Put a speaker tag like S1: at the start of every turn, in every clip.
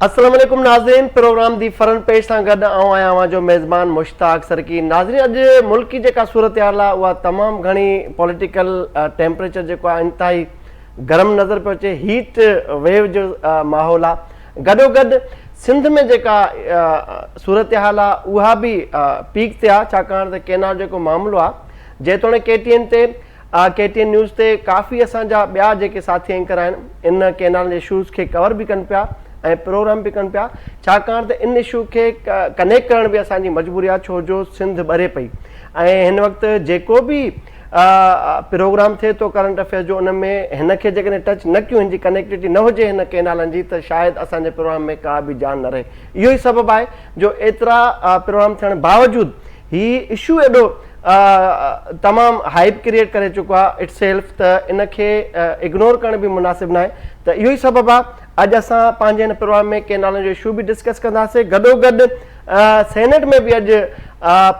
S1: السلام عليڪم ناظرين پروگرام the front page سان گڏ آئون آهيان اوهان جو ميزبان مشتاق سرڪي ناظرين اڄ ملڪي جيڪا صورتحال آهي اها تمام گهڻي پوليٽيڪل ٽيمپريچر جيڪو آهي انتهائي گرم نظر پيو اچي هيٽ ويو جو ماحول آهي گڏو گڏ سنڌ ۾ جيڪا صورتحال آهي اها به پيڪ تي آهي ڇاڪاڻ ته ڪينال جيڪو معاملو آهي جيتوڻيڪ ڪي ٽي اين تي ڪي ٽي اين نيوز تي ڪافي اسان جا ٻيا جيڪي ساٿي اينڪر آهن ان ڪينال جي اشوز کي ڪور به ڪن پيا ۽ پروگرام به ڪن پيا ڇاڪاڻ ته ان اشو کي ڪنيڪٽ ڪرڻ به اسان جي مجبوري آهي ڇو جو سنڌ ٻري پئي ۽ هن وقت جيڪو به پروگرام ٿئي ٿو ڪرنٽ افيئرس جو ان ۾ هن کي جيڪڏهن ٽچ نه ڪيون هن جي ڪنيڪٽوٽي نه هجي هن ڪينالن جي ته شايد اسان جي پروگرام ۾ ڪا به جان نه رهي اهو ئي سبب آهي جو ايترا پروگرام ٿيڻ باوجود هي اشو ايڏو تمام هائپ ڪريئيٽ ڪري چڪو آهي it self ته ان کي اگنور ڪرڻ به مناسب ناهي ته اهو ئي سبب آهي اڄ اسان پنهنجي هن پروگرام ۾ ڪينالن جو اشو به ڊسڪس ڪنداسين گڏو گڏ سينيٽ ۾ به اڄ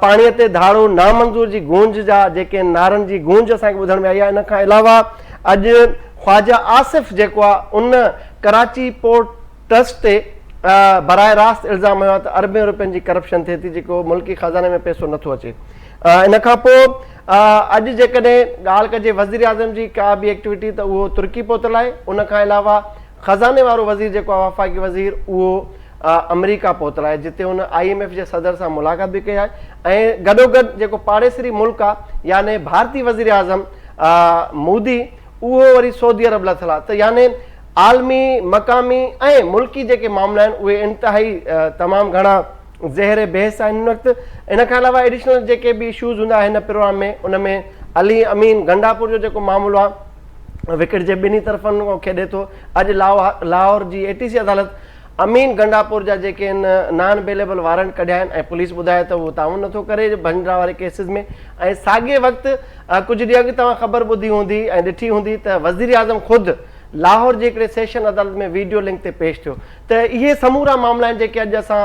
S1: پاڻي تي ڌاڙو نامنظور جي گونج جا جيڪي نعرن جي گونج اسان کي ٻڌڻ ۾ آئي آهي ان کان علاوه اڄ خواجه آصف جيڪو آهي ان ڪراچي پورٽ ٽرسٽ تي براهه راست الزام هنيو آهي ته اربين روپين جي ڪرپشن ٿئي ٿي جيڪو ملڪي خزاني ۾ پئسو نٿو اچي ان کان پوء اڄ جيڪڏهن ڳالهه ڪجي وزيراعظم جي ڪا به ايڪٽيوٽي ته اهو ترڪي پهتل آهي ان کان علاوه خزاني وارو وزير جيڪو آهي وفاقي وزير اهو آمريڪا پهتل آهي جتي هن I M F جي صدر سان ملاقات به ڪئي آهي ۽ گڏوگڏ جيڪو پاڙيسري ملڪ آهي يعني ڀارتي وزيراعظم مودي اهو وري سعودي عرب لٿل آهي ته يعني عالمي، مقامي ۽ ملڪي جيڪي معاملا آهن اهي انتهائي تمام گهڻا زهر بحث آهن هن وقت. ان کان علاوه ايڊيشنل جيڪي به اشوز هوندا هن پروگرام ۾ ان ۾ علي امين گنڊاپور جو جيڪو معاملو آهي وڪيٽ جي ٻنهي طرفن کان کيڏي ٿو. اڄ لاهور جي اي ٽي سي عدالت امين گنڊاپور جا جيڪي هن نان بيليبل وارنٽ ڪڍيا آهن ۽ پوليس ٻڌايو ته اهو تعاون نٿو ڪري ڀڃڊرا واري ڪيسز ۾ ۽ ساڳئي وقت ڪجهه ڏينهن اڳ توهان خبر ٻڌي هوندي ۽ ڏٺي هوندي ته وزيراعظم خود لاهور جي هڪڙي سيشن عدالت ۾ ويڊيو لنڪ تي پيش ٿيو ته اهي سمورا معاملا آهن جيڪي اڄ اسان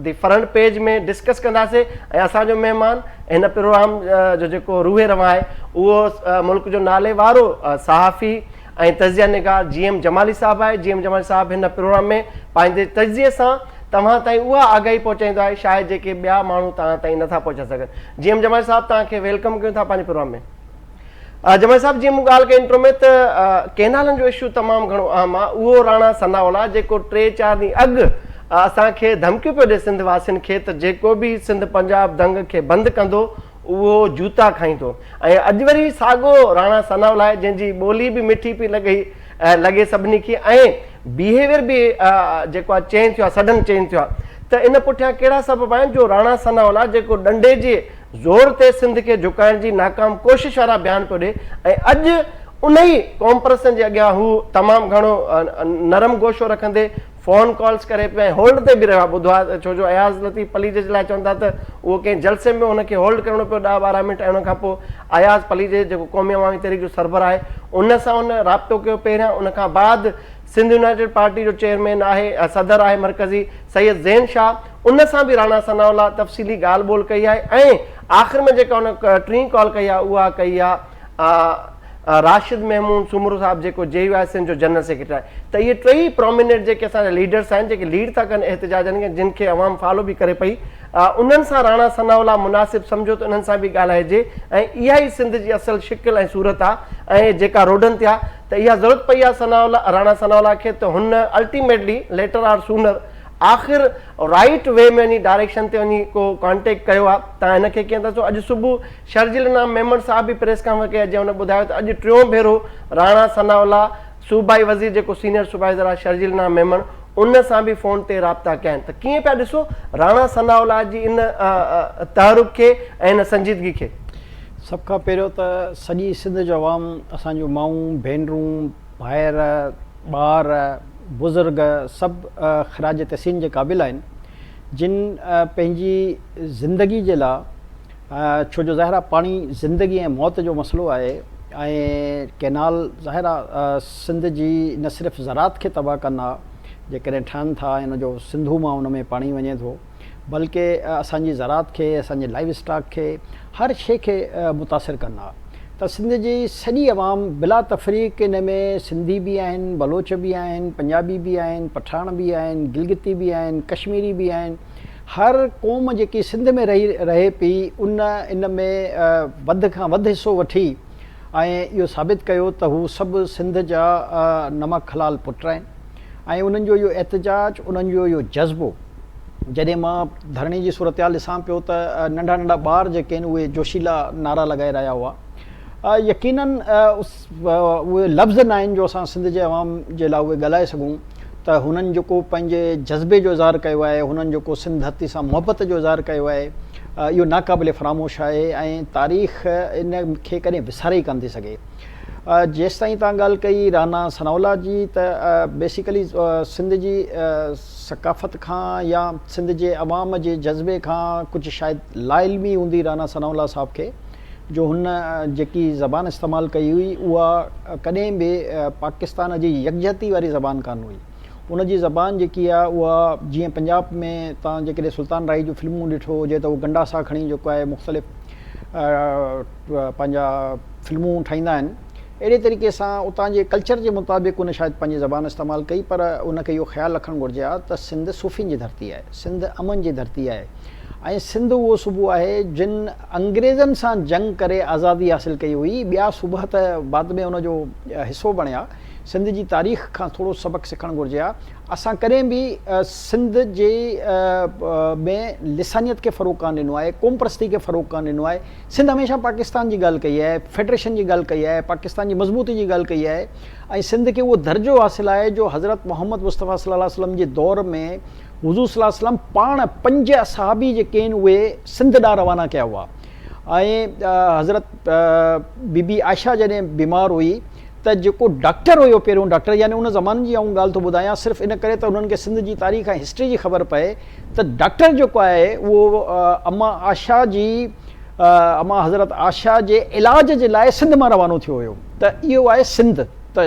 S1: the front page ۾ discuss ڪنداسين ۽ اسان جو مهمان هن پروگرام جو جيڪو روح روان آهي اهو ملڪ جو نالي وارو صحافي ۽ تجزيه نگار جي ايم جمالي صاحب آهي جي ايم جمالي صاحب هن پروگرام ۾ پنهنجي تجزيي سان توهان تائين اها آگاهي پهچائيندو آهي شايد جيڪي ٻيا ماڻهو توهان تائين نٿا پهچائي سگهن جي ايم جمالي صاحب توهان کي welcome ڪيون ٿا پنهنجي پروگرام ۾ جمالي صاحب جيئن مون ڳالهه ڪئي انٽرو ۾ ته ڪينالن جو اشو تمام گهڻو اهم آهي اهو راڻا ثناء الله جيڪو ٽي چار ڏينهن اڳ اسان کي ڌمڪيون پيو ڏي سنڌ واسين کي ته جيڪو به سنڌ پنجاب دنگ کي بند ڪندو اهو جوتا کائيندو ۽ اڄ وري ساڳو راڻا ثناء الله آهي جنهن جي ٻولي به مٺي پئي لڳي لڳي سڀني کي ۽ بيهيويئر به جيڪو آهي چينج ٿيو آهي سڊن چينج ٿيو آهي ته ان پٺيان ڪهڙا سبب آهن جو راڻا ثناء الله جيڪو ڏنڊي جي زور تي سنڌ کي جهڪائڻ جي ناڪام ڪوشش وارا بيان پيو ڏي ۽ اڄ انهي قومپرستن جي اڳيان هو تمام گهڻو نرم گوشو رکندي فون ڪالز ڪري پيو ۽ هولڊ تي به رهيو آهي ٻڌو آهي ڇو جو اياز لطيف پليجي جي لاء چون ٿا ته اهو ڪنهن جلسي ۾ هن کي هولڊ ڪرڻو پيو ڏهه 12 منٽ ۽ ان کان پوء اياز پليجي جيڪو قومي عوامي تحريڪ جو سربراهه آهي ان سان هن رابطو ڪيو پهريان ان کان بعد سنڌ يونائيٽيڊ پارٽي جو چيئرمين آهي صدر آهي مرڪزي سيد زين شاهه ان سان به راڻا ثناء الله تفصيلي ڳالهه ٻولهه ڪئي آهي ۽ آخر ۾ جيڪا هن ٽين ڪال ڪئي آهي اها ڪئي آهي راشد محمود سومرو صاحب جيڪو جي يو آء سنڌ جو جنرل سيڪريٽري آهي ته اهي ٽئي پراميننٽ جيڪي اسان جا ليڊرس آهن جيڪي ليڊ ٿا ڪن احتجاجن کي جن کي عوام فالو به ڪري پئي انهن سان راڻا ثناء الله مناسب سمجهيو ته انهن سان به ڳالهائجي ۽ اها ئي سنڌ جي اصل شڪل ۽ صورت آهي ۽ جيڪا روڊن تي آهي ته اها ضرورت پئي آهي ثناء الله راڻا ثناء الله کي ته هن الٽيميٽلي ليٽر آر سونر آخر رائيٽ وي ۾ وڃي ڊائريڪشن تي وڃي ڪو ڪانٽيڪٽ ڪيو آهي تان هن کي ڪيئن ٿا چئو اڄ صبح شرجيل انعام ميمڻ صاحب به پريس ڪانفرنس ڪئي جنهن هن ٻڌايو ته اڄ ٽيون ڀيرو راڻا ثناء الله صوبائي وزير جيڪو سينيئر صوبائي وزير آهي شرجيل انعام ميمڻ ان سان به فون تي رابطا ڪيا آهن ته ڪيئن پيا ڏسو راڻا ثناء الله جي ان تحرڪ کي ۽ ان سنجيدگي کي.
S2: سڀ کان پهريون ته سڄي سنڌ جو عوام اسان جون مائون، ڀينرون، ڀائر، ٻار، بزرگ سڀ خراج تحسين جي قابل آهن جن پنهنجي زندگي جي لاء ڇو جو ظاهر آهي پاڻي زندگي ۽ موت جو مسئلو آهي ۽ ڪينال ظاهر آهي سنڌ جي نه صرف زراعت کي تباهه ڪن ها جيڪڏهن ٺهن ٿا ۽ ان جو سنڌو مان ان ۾ پاڻي وڃي ٿو بلڪه اسان جي زراعت کي اسان جي لائيو اسٽاڪ کي هر شيء کي متاثر ڪن ها ته سنڌ جي سڄي عوام بلا تفريق ان ۾ سنڌي به آهن، بلوچ به آهن، پنجابي به آهن، پٺاڻ به آهن، گلگتي به آهن، ڪشميري به آهن، هر قوم جيڪي سنڌ ۾ رهي رهي پئي ان ان ۾ وڌ کان وڌ حصو وٺي ۽ اهو ثابت ڪيو ته هو سڀ سنڌ جا نمڪ حلال پٽ آهن ۽ انهن جو اهو احتجاج انهن جو اهو جذبو جڏهن مان ڌرڻي جي صورتحال ڏسان پيو ته ننڍا ننڍا ٻار جيڪي آهن اهي جوشيلا نعرا لڳائي رهيا هئا يقينن اهي لفظ نه آهن جو اسان سنڌ جي عوام جي لاء اهي ڳالهائي سگهون ته هنن جيڪو پنهنجي جذبي جو اظهار ڪيو آهي هنن جيڪو سنڌ ڌرتي سان محبت جو اظهار ڪيو آهي اهو ناقابل فراموش آهي ۽ تاريخ ان کي ڪڏهن وساري ئي ڪانه ٿي سگهي جيستائين توهان ڳالهه ڪئي رانا ثناء الله جي ته بيسيڪلي سنڌ جي ثقافت کان يا سنڌ جي عوام جي جذبي کان ڪجهه شايد لاعلمي هوندي رانا ثناء الله صاحب کي جو هن جيڪي زبان استعمال ڪئي هئي اها ڪڏهن به پاڪستان جي يڪجهتي واري زبان ڪانه هئي ان جي زبان جيڪي آهي اها جيئن پنجاب ۾ توهان جيڪڏهن سلطان راهي جون فلمون ڏٺو هجي ته هو گنڊاسا کڻي جيڪو آهي مختلف پنهنجا فلمون ٺاهيندا آهن اهڙي طريقي سان اتان جي ڪلچر جي مطابق ان شايد پنهنجي زبان استعمال ڪئي پر ان کي اهو خيال رکڻ گهرجي ها ته سنڌ صوفين جي ڌرتي آهي سنڌ امن جي ڌرتي آهي ۽ سنڌ اهو صوبو آهي جن انگريزن سان جنگ ڪري آزادي حاصل ڪئي هئي ٻيا صوبا ته بعد ۾ ان جو حصو بڻيا سنڌ جي تاريخ کان ٿورو سبق سکڻ گهرجي ها اسان ڪڏهن به سنڌ جي ۾ لسانيت کي فروغ ڪانه ڏنو آهي قوم پرستي کي فروغ ڪانه ڏنو آهي سنڌ هميشه پاڪستان جي ڳالهه ڪئي آهي، فيڊريشن جي ڳالهه ڪئي آهي، پاڪستان جي مضبوطي جي ڳالهه ڪئي آهي ۽ سنڌ کي اهو درجو حاصل آهي جو حضرت محمد مصطفيٰ صلي الله عليه وسلم جي دور ۾ حضور صلي الله عليه وسلم پاڻ پنج اصحابي جيڪي آهن اهي سنڌ ڏانهن روانا ڪيا هئا ۽ حضرت بي بي عائشه جڏهن بيمار هئي ته جيڪو ڊاڪٽر هيو پهريون ڊاڪٽر يعني ان زماني جي آئون ڳالهه ٿو ٻڌايان صرف ان ڪري ته انهن کي سنڌ جي تاريخ ۽ هسٽري جي خبر پئي ته ڊاڪٽر جيڪو آهي اهو اما عائشه جي اما حضرت عائشه جي علاج جي لاء سنڌ مان روانو ٿيو هيو ته اهو آهي سنڌ ته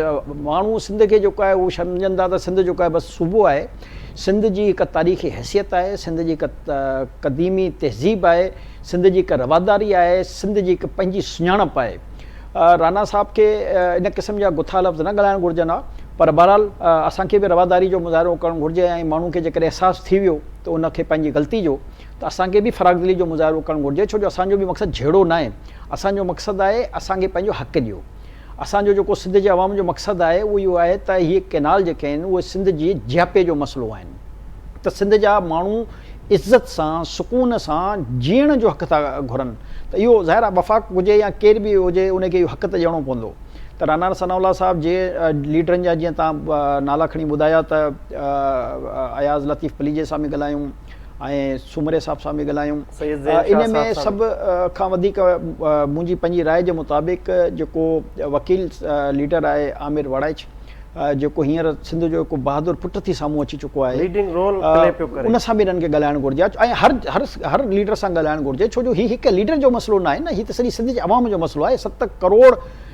S2: ماڻهو سنڌ کي جيڪو آهي اهو سمجهن ٿا ته سنڌ جيڪو آهي بس صوبو آهي سنڌ جي هڪ تاريخي حيثيت آهي سنڌ جي هڪ قديمي تهذيب آهي سنڌ جي هڪ رواداري آهي سنڌ جي هڪ پنهنجي سڃاڻپ آهي رانا صاحب کي ان قسم جا گٿا لفظ نه ڳالهائڻ گهرجن ها پر بهرحال اسان کي به رواداري جو مظاهرو ڪرڻ گهرجي ۽ ماڻهو کي جيڪڏهن احساس ٿي ويو ته ان کي پنهنجي غلطي جو ته اسان کي به فراخدلي جو مظاهرو ڪرڻ گهرجي ڇو جو اسان جو به مقصد جهيڙو ناهي اسان جو مقصد آهي اسان کي پنهنجو حق ڏيو اسان جو جيڪو سنڌ جي عوام جو مقصد آهي اهو اهو آهي ته اهي ڪينال جيڪي آهن اهي سنڌ جي جياپي جو مسئلو آهن ته سنڌ جا ماڻهو عزت سان سڪون سان جيئڻ جو حق ٿا گهرن ته اهو ظاهر آهي وفاق هجي يا ڪير به هجي ان کي اهو حق ته ڏيڻو پوندو ته رانا ثناء الله صاحب جي ليڊرن جا جيئن تان نالا کڻي ٻڌايا ته اياز لطيف پليجي سان به ڳالهايون ۽ سومري صاحب سان به ڳالهايون ان ۾ سڀ کان وڌيڪ منهنجي پنهنجي راء جي مطابق جيڪو وڪيل ليڊر آهي عامر وڙائچ جيڪو هينئر سنڌ جو هڪ بهادر پٽ ٿي سامهون اچي چڪو آهي
S1: ليڊنگ رول پلي پيو ڪري
S2: ان سان به انهن کي ڳالهائڻ گهرجي ۽ هر هر هر ليڊر سان ڳالهائڻ گهرجي ڇو جو هي هڪ ليڊر جو مسئلو ناهي نه هي ته سڄي سنڌ جي عوام جو مسئلو آهي 7 ڪروڙ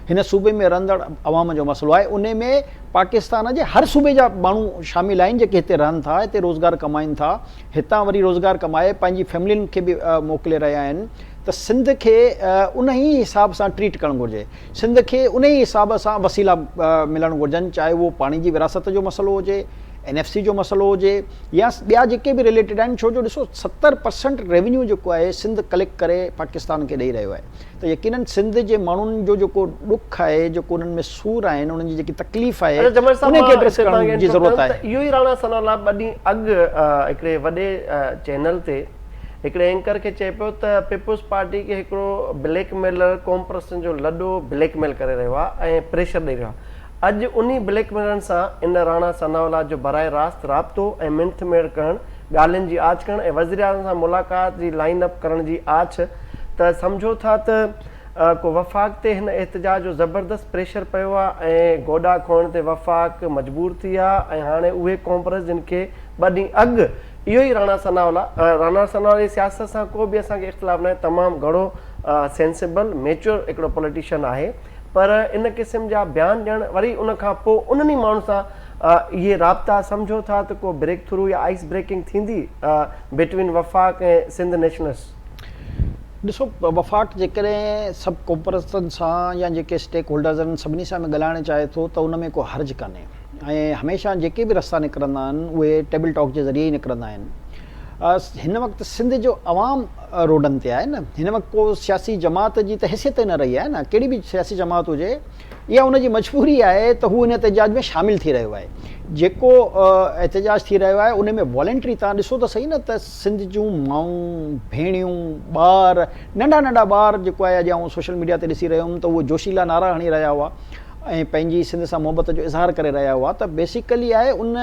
S2: هن صوبي ۾ رهندڙ عوام جو مسئلو آهي ان ۾ پاڪستان جي هر صوبي جا ماڻهو شامل آهن جيڪي هتي رهن ٿا هتي روزگار ڪمائن ٿا هتان وري روزگار ڪمائي پنهنجي فيملين کي به موڪلي رهيا آهن ته سنڌ کي ان ئي حساب سان ٽريٽ ڪرڻ گهرجي سنڌ کي انهي حساب سان وسيلا ملڻ گهرجن چاهي اهو پاڻي جي ورهاست جو مسئلو هجي، اين ايف سي جو مسئلو هجي يا ٻيا جيڪي به رليٽيڊ آهن ڇو جو ڏسو 70 پرسنٽ ريونيو جيڪو آهي سنڌ ڪليڪٽ ڪري پاڪستان کي ڏئي رهيو آهي ته يقينن سنڌ جي ماڻهن جو جيڪو ڏک آهي جيڪو انهن ۾ سور آهن انهن جي جيڪي تڪليف آهي
S1: اچا جمال صاحب
S2: انهي کي
S1: مان
S2: ايڊريس
S1: هتي توهان کي
S2: ڪرڻ جي
S1: انٽرپٽ
S2: ضرورت
S1: ڪندم
S2: آهي.
S1: ته اهو ئي راڻا ثناء الله ٻه ڏينهن اڳ هڪڙي وڏي چينل تي هڪڙي اينڪر کي چئي پيو ته پيپلز پارٽي کي هڪڙو بليڪ ميلر قومپرستن جو لڏو بليڪ ميل ڪري رهيو آهي ۽ پريشر ڏئي رهيو آهي. اڄ انهي بليڪ ميلرن سان ان راڻا ثناء الله جو براهه راست رابطو ۽ منٿ ميڙ ڪرڻ، ڳالهين جي آڇ ڪرڻ ۽ وزيراعظم سان ملاقات جي لائين اپ ڪرڻ جي آڇ ته سمجهو ٿا ته ڪو وفاق تي هن احتجاج جو زبردست پريشر پيو آهي ۽ گوڏا کوهڻ تي وفاق مجبور ٿي آهي ۽ هاڻي اهي قومپرست جن کي ٻه ڏينهن اڳ اهو ئي راڻا ثناء الله، راڻا ثناء الله جي سياست سان ڪو به اسان کي اختلاف ناهي، تمام گهڻو سينسيبل، ميچوئر هڪڙو پوليٽيشن آهي پر ان قسم جا بيان ڏيڻ وري ان کان پوء انهن ئي ماڻهن سان اهي رابطا سمجهو ٿا ته ڪو بريڪ ٿرو يا آئس بريڪنگ ٿيندي بٽوين وفاق ۽ سنڌ نيشنلسٽس؟
S2: ڏسو وفاق جيڪڏهن سڀ قومپرستن سان يا جيڪي اسٽيڪ هولڊرز آهن سڀني سان به ڳالهائڻ چاهي ٿو ته ان ۾ ڪو حرج ڪانهي ۽ هميشه جيڪي به رستا نڪرندا آهن اهي ٽيبل ٽاڪ جي ذريعي ئي نڪرندا آهن. هن وقت سنڌ جو عوام روڊن تي آهي نه هن وقت ڪو سياسي جماعت جي ته حيثيت ئي نه رهي آهي نه ڪهڙي به سياسي جماعت هجي اها ان جي مجبوري آهي ته هو ان احتجاج ۾ شامل ٿي رهيو آهي. جيڪو احتجاج ٿي رهيو آهي ان ۾ والنٽري توهان ڏسو ته سهي نه ته سنڌ جون مائون، ڀيڻيون، ٻار، ننڍا ننڍا ٻار جيڪو آهي اڄ آئون سوشل ميڊيا تي ڏسي رهيو هيم ته اهي جوشيلا نعرا هڻي رهيا هئا ۽ پنهنجي سنڌ سان محبت جو اظهار ڪري رهيا هئا ته بيسيڪلي آهي ان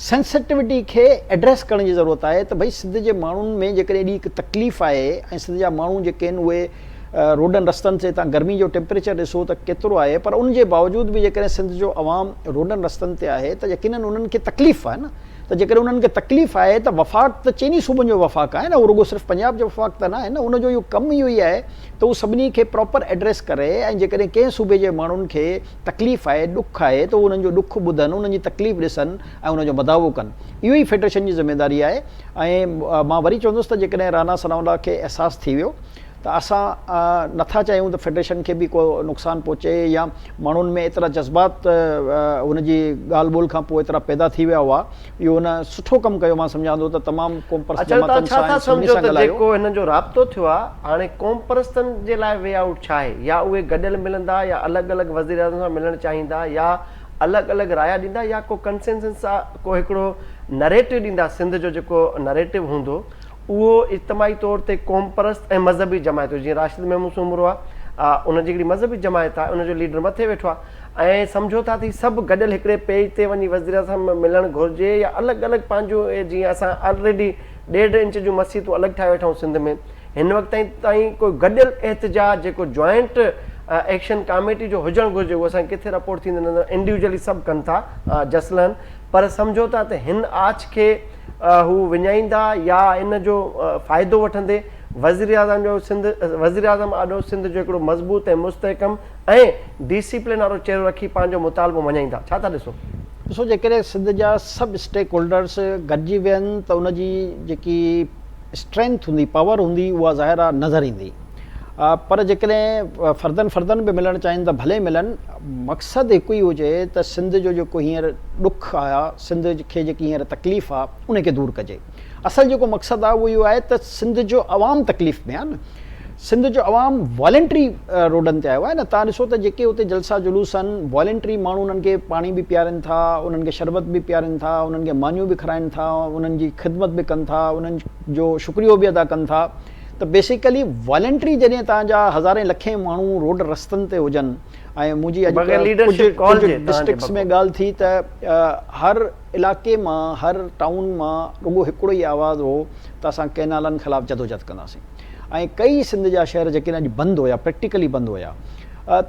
S2: سينسٽوٽي کي ايڊريس ڪرڻ جي ضرورت آهي ته ڀئي سنڌ جي ماڻهن ۾ جيڪڏهن ايڏي هڪ تڪليف آهي ۽ سنڌ جا ماڻهو جيڪي آهن اهي روڊن رستن تي تان گرمي جو ٽيمپريچر ڏسو ته ڪيترو آهي پر ان جي باوجود به جيڪڏهن سنڌ جو عوام روڊن رستن تي آهي ته يقينن انهن کي تڪليف آهي نه ته جيڪڏهن انهن کي تڪليف آهي ته وفاق ته چئني صوبن جو وفاق آهي نه اهو رڳو صرف پنجاب جو وفاق ته نه آهي نه ان جو اهو ڪم اهو ئي آهي ته هو سڀني کي پراپر ايڊريس ڪري ۽ جيڪڏهن ڪنهن صوبي جي ماڻهن کي تڪليف آهي ڏک آهي ته انهن جو ڏک ٻڌن انهن جي تڪليف ڏسن ۽ ان جو مداوو ڪن اهو ئي فيڊريشن جي ذميواري آهي ۽ مان وري چوندس ته جيڪڏهن رانا ثناء الله کي احساس ٿي ويو ته اسان نٿا چاهيون ته فيڊريشن کي به ڪو نقصان پهچي يا ماڻهن ۾ ايترا جذبات ان جي ڳالهه ٻولهه کان پوء ايترا پيدا ٿي ويا هئا اهو هن سٺو ڪم ڪيو مان سمجهان ٿو ته تمام قومپرست
S1: اڇا توهان
S2: جماعتن
S1: ڇا
S2: سان
S1: ٿا
S2: ۽ سڀني
S1: سمجهو
S2: سان
S1: ته
S2: ڳالهايو.
S1: جيڪو هنن جو رابطو ٿيو آهي هاڻي قومپرستن جي لاء وي آئوٽ ڇا آهي يا اهي گڏيل ملندا يا الڳ الڳ وزيراعظم سان ملڻ چاهيندا يا الڳ الڳ رايا ڏيندا يا ڪو ڪنسينسس ڪو هڪڙو نريٽو ڏيندا سنڌ جو جيڪو نريٽو هوندو اهو اجتماعي طور تي قومپرست ۽ مذهبي جماعتون جيئن راشد محمود سومرو آ ان جي هڪڙي مذهبي جماعت آ ان جو ليڊر مٿي ويٺو آ ۽ سمجهو ٿا ته هي سڀ گڏيل هڪڙي پيج تي وڃي وزيراعظم سان ملڻ گهرجي يا الڳ الڳ پنهنجون جيئن اسان آلريڊي ڏيڍ انچ جون مسيتون الڳ ٺاهي ويٺا آهيون سنڌ ۾ هن وقت تائين تائين ڪو گڏيل احتجاج جيڪو جوائنٽ ايڪشن ڪاميٽي جو هجڻ گهرجي اهو اسان کي ڪٿي رپورٽ ٿيندي نظر انڊيوجلي سڀ ڪن ٿا جسلن پر سمجهو ٿا ته هن آڇ کي هو وڃائيندا يا ان جو فائدو وٺندي وزيراعظم جو سنڌ وزيراعظم آڏو سنڌ جو هڪڙو مضبوط ۽ مستحڪم ۽ ڊسيپلين وارو چهرو رکي پنهنجو مطالبو مڃائيندا ڇا ٿا ڏسو؟
S2: ڏسو جيڪڏهن سنڌ جا سڀ اسٽيڪ هولڊرس گڏجي ويهن ته ان جي جيڪي اسٽرينٿ هوندي پاور هوندي اها ظاهر آهي نظر ايندي پر جيڪڏهن فردن فردن به ملڻ چاهين ته ڀلي ملن مقصد هڪ ئي هجي ته سنڌ جو جيڪو هينئر ڏک آ سنڌ کي جيڪي هينئر تڪليف آ ان کي دور ڪجي اصل جيڪو مقصد آ اهو اهو آهي ته سنڌ جو عوام تڪليف ۾ آ نه سنڌ جو عوام والنٽري روڊن تي آيو آهي نه تان ڏسو ته جيڪي اتي جلسا جلوس آهن والنٽري ماڻهو انهن کي پاڻي به پيارين ٿا انهن کي شربت به پيارين ٿا انهن کي مانيون به کارائين ٿا انهن جي خدمت به ڪن ٿا انهن جو شڪريو به ادا ڪن ٿا ته بيسيڪلي والنٽري جڏهن تان جا هزارين لکين ماڻهو روڊ رستن تي هجن ۽ منهنجي اڄ ڪجهه ڊسٽرڪٽس ۾ ڳالهه ٿي ته هر علائقي مان هر ٽائون مان رڳو هڪڙو ئي آواز هو ته اسان ڪئنالن خلاف جدوجهد ڪنداسين ۽ ڪئي سنڌ جا شهر جيڪي اڄ بند هيا پريڪٽيڪلي بند هيا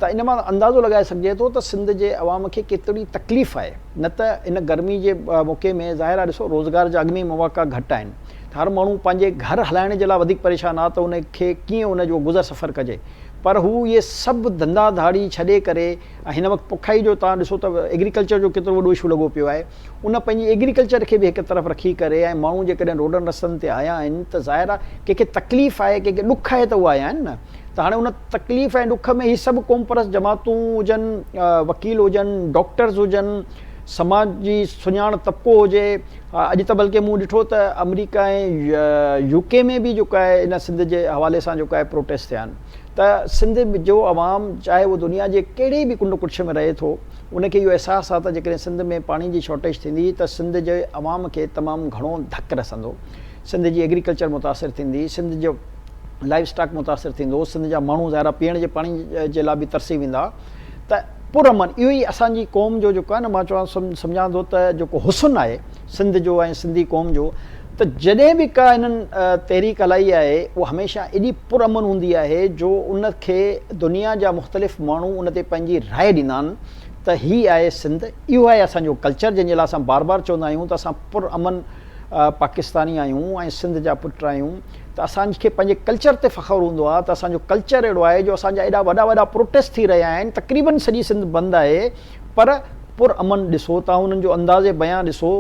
S2: ته ان مان اندازو لڳائي سگهجي ٿو ته سنڌ جي عوام کي ڪيتري تڪليف آهي نه ته ان گرمي جي موقعي ۾ ظاهر آهي ڏسو روزگار جا اڳ ۾ ئي مواقع گهٽ آهن ته هر ماڻهو پنهنجي گهر هلائڻ جي لاء وڌيڪ پريشان آهي ته ان کي ڪيئن ان جو گذر سفر ڪجي پر هو اهي سڀ ڌنڌا ڌاڙي ڇڏي ڪري ۽ هن وقت پوکائي جو توهان ڏسو ته ايگريڪلچر جو ڪيترو وڏو اشو لڳو پيو آهي ان پنهنجي ايگريڪلچر کي به هڪ طرف رکي ڪري ۽ ماڻهو جيڪڏهن روڊن رستن تي آيا آهن ته ظاهر آهي ڪنهن کي تڪليف آهي ڪنهن کي ڏک آهي ته اهي آيا آهن نه ته هاڻي ان تڪليف ۽ ڏک ۾ هي سڀ قومپرست جماعتون هجن وڪيل هجن ڊاڪٽرز هجن سماج جي سڃاڻ طبقو هجي اڄ ته بلڪه مون ڏٺو ته آمريڪا ۽ يو ڪي ۾ به جيڪو آهي ان سنڌ جي حوالي سان جيڪو آهي پروٽيسٽ ٿيا آهن ته سنڌ جو عوام چاهي اهو دنيا جي ڪهڙي به ڪنڊ ڪڙڇ ۾ رهي ٿو ان کي اهو احساس آهي ته جيڪڏهن سنڌ ۾ پاڻي جي شارٽيج ٿيندي ته سنڌ جي عوام کي تمام گهڻو ڌڪ رسندو، سنڌ جي ايگريڪلچر متاثر ٿيندي، سنڌ جو لائيو اسٽاڪ متاثر ٿيندو، سنڌ جا ماڻهو ظاهر آهي پيئڻ جي پاڻي جي لاء به ترسي ويندا ته پر امن اهو ئي اسان جي قوم جو جيڪو آهي نه مان چوان سمجهان ٿو ته جيڪو حسن آهي سنڌ جو ۽ سنڌي قوم جو ته جڏهن به ڪا انهن تحريڪ هلائي آهي اها هميشه ايڏي پر امن هوندي آهي جو ان کي دنيا جا مختلف ماڻهو ان تي پنهنجي راء ڏيندا آهن ته هي آهي سنڌ اهو آهي اسان جو ڪلچر جنهن جي لاء اسان بار بار چوندا آهيون ته اسان پر امن پاڪستاني آهيون ۽ سنڌ جا پٽ آهيون ته اسان کي پنهنجي ڪلچر تي فخر هوندو آهي ته اسان جو ڪلچر اهڙو آهي جو اسان جا ايڏا وڏا وڏا پروٽيسٽ ٿي رهيا آهن تقريبن سڄي سنڌ بند آهي پر پر امن ڏسو تان انهن جو انداز بيان ڏسو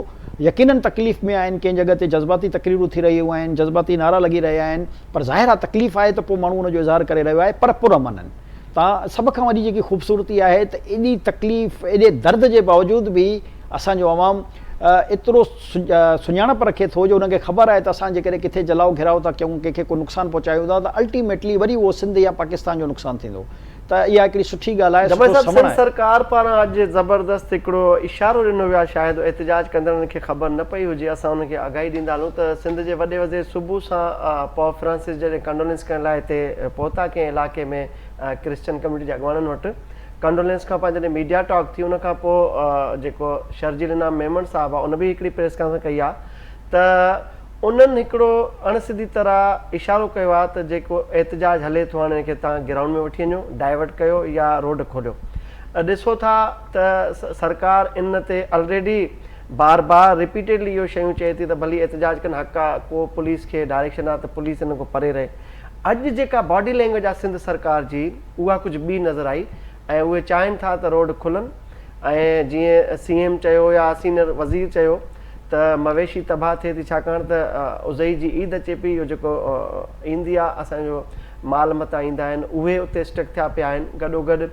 S2: يقينن تڪليف ۾ آهن، ڪنهن جڳهه تي جذباتي تقريرون ٿي رهيون آهن، جذباتي نعرا لڳي رهيا آهن، پر ظاهر آهي تڪليف آهي ته پوء ماڻهو ان جو اظهار ڪري رهيو آهي پر پرامن آهن. تان سڀ کان وڏي جيڪي خوبصورتي آهي ته ايڏي تڪليف، ايڏي درد جي باوجود به اسان جو عوام ايترو سڃاڻپ رکي ٿو جو انهن کي خبر آهي ته اسان جيڪڏهن ڪٿي جلاء گهيراء ٿا ڪيون، ڪنهن کي ڪو نقصان پهچايون ٿا ته الٽيميٽلي وري اهو سنڌ يا پاڪستان جو نقصان ٿيندو. ته اها هڪڙي سٺي ڳالهه آهي،
S1: جبل
S2: سٺو
S1: صاحب
S2: سمڻ
S1: سنڌ
S2: آهي.
S1: سرڪار پاران اڄ زبردست هڪڙو اشارو ڏنو ويو آهي شايد احتجاج ڪندڙن کي خبر نه پئي هجي اسان انهن کي آگاهي ڏيندا هلون ته سنڌ جي وڏي وزير صبح سان پوپ فرانسس جڏهن ڪنڊولينس ڪرڻ لاء هتي پهتا ڪنهن علائقي ۾ ڪرسچن ڪميونٽي جي اڳواڻن وٽ ڪنڊولينس کان پوء جڏهن ميڊيا ٽاڪ ٿي ان کان پوء جيڪو شرجيل انعام ميمڻ صاحب آهي ان به هڪڙي پريس ڪانفرنس ڪئي آهي ته انهن هڪڙو اڻ سڌي طرح اشارو ڪيو آهي ته جيڪو احتجاج هلي ٿو هاڻي ان کي توهان گرائونڊ ۾ وٺي وڃو، ڊائيورٽ ڪيو يا روڊ کوليو. ڏسو ٿا ته سرڪار ان تي الريڊي بار بار رپيٽيڊلي اهو شيون چئي ٿي ته ڀلي احتجاج ڪن حق آ، ڪو پوليس کي ڊائريڪشن آ ته پوليس انهن کان پري رهي. اڄ جيڪا باڊي لينگويج آ سنڌ سرڪار جي اها ڪجهه ٻي نظر آئي ۽ اهي چاهين ٿا ته روڊ کلن ۽ جيئن سي ايم چيو يا سينئر وزير چيو ته مويشي تباهه ٿئي ٿي ڇاڪاڻ ته اضحي جي عيد اچي پئي اهو جيڪو ايندي آ اسان جو مال متاع ايندا آهن اهي اتي اسٽڪ ٿيا پيا آهن گڏو گڏ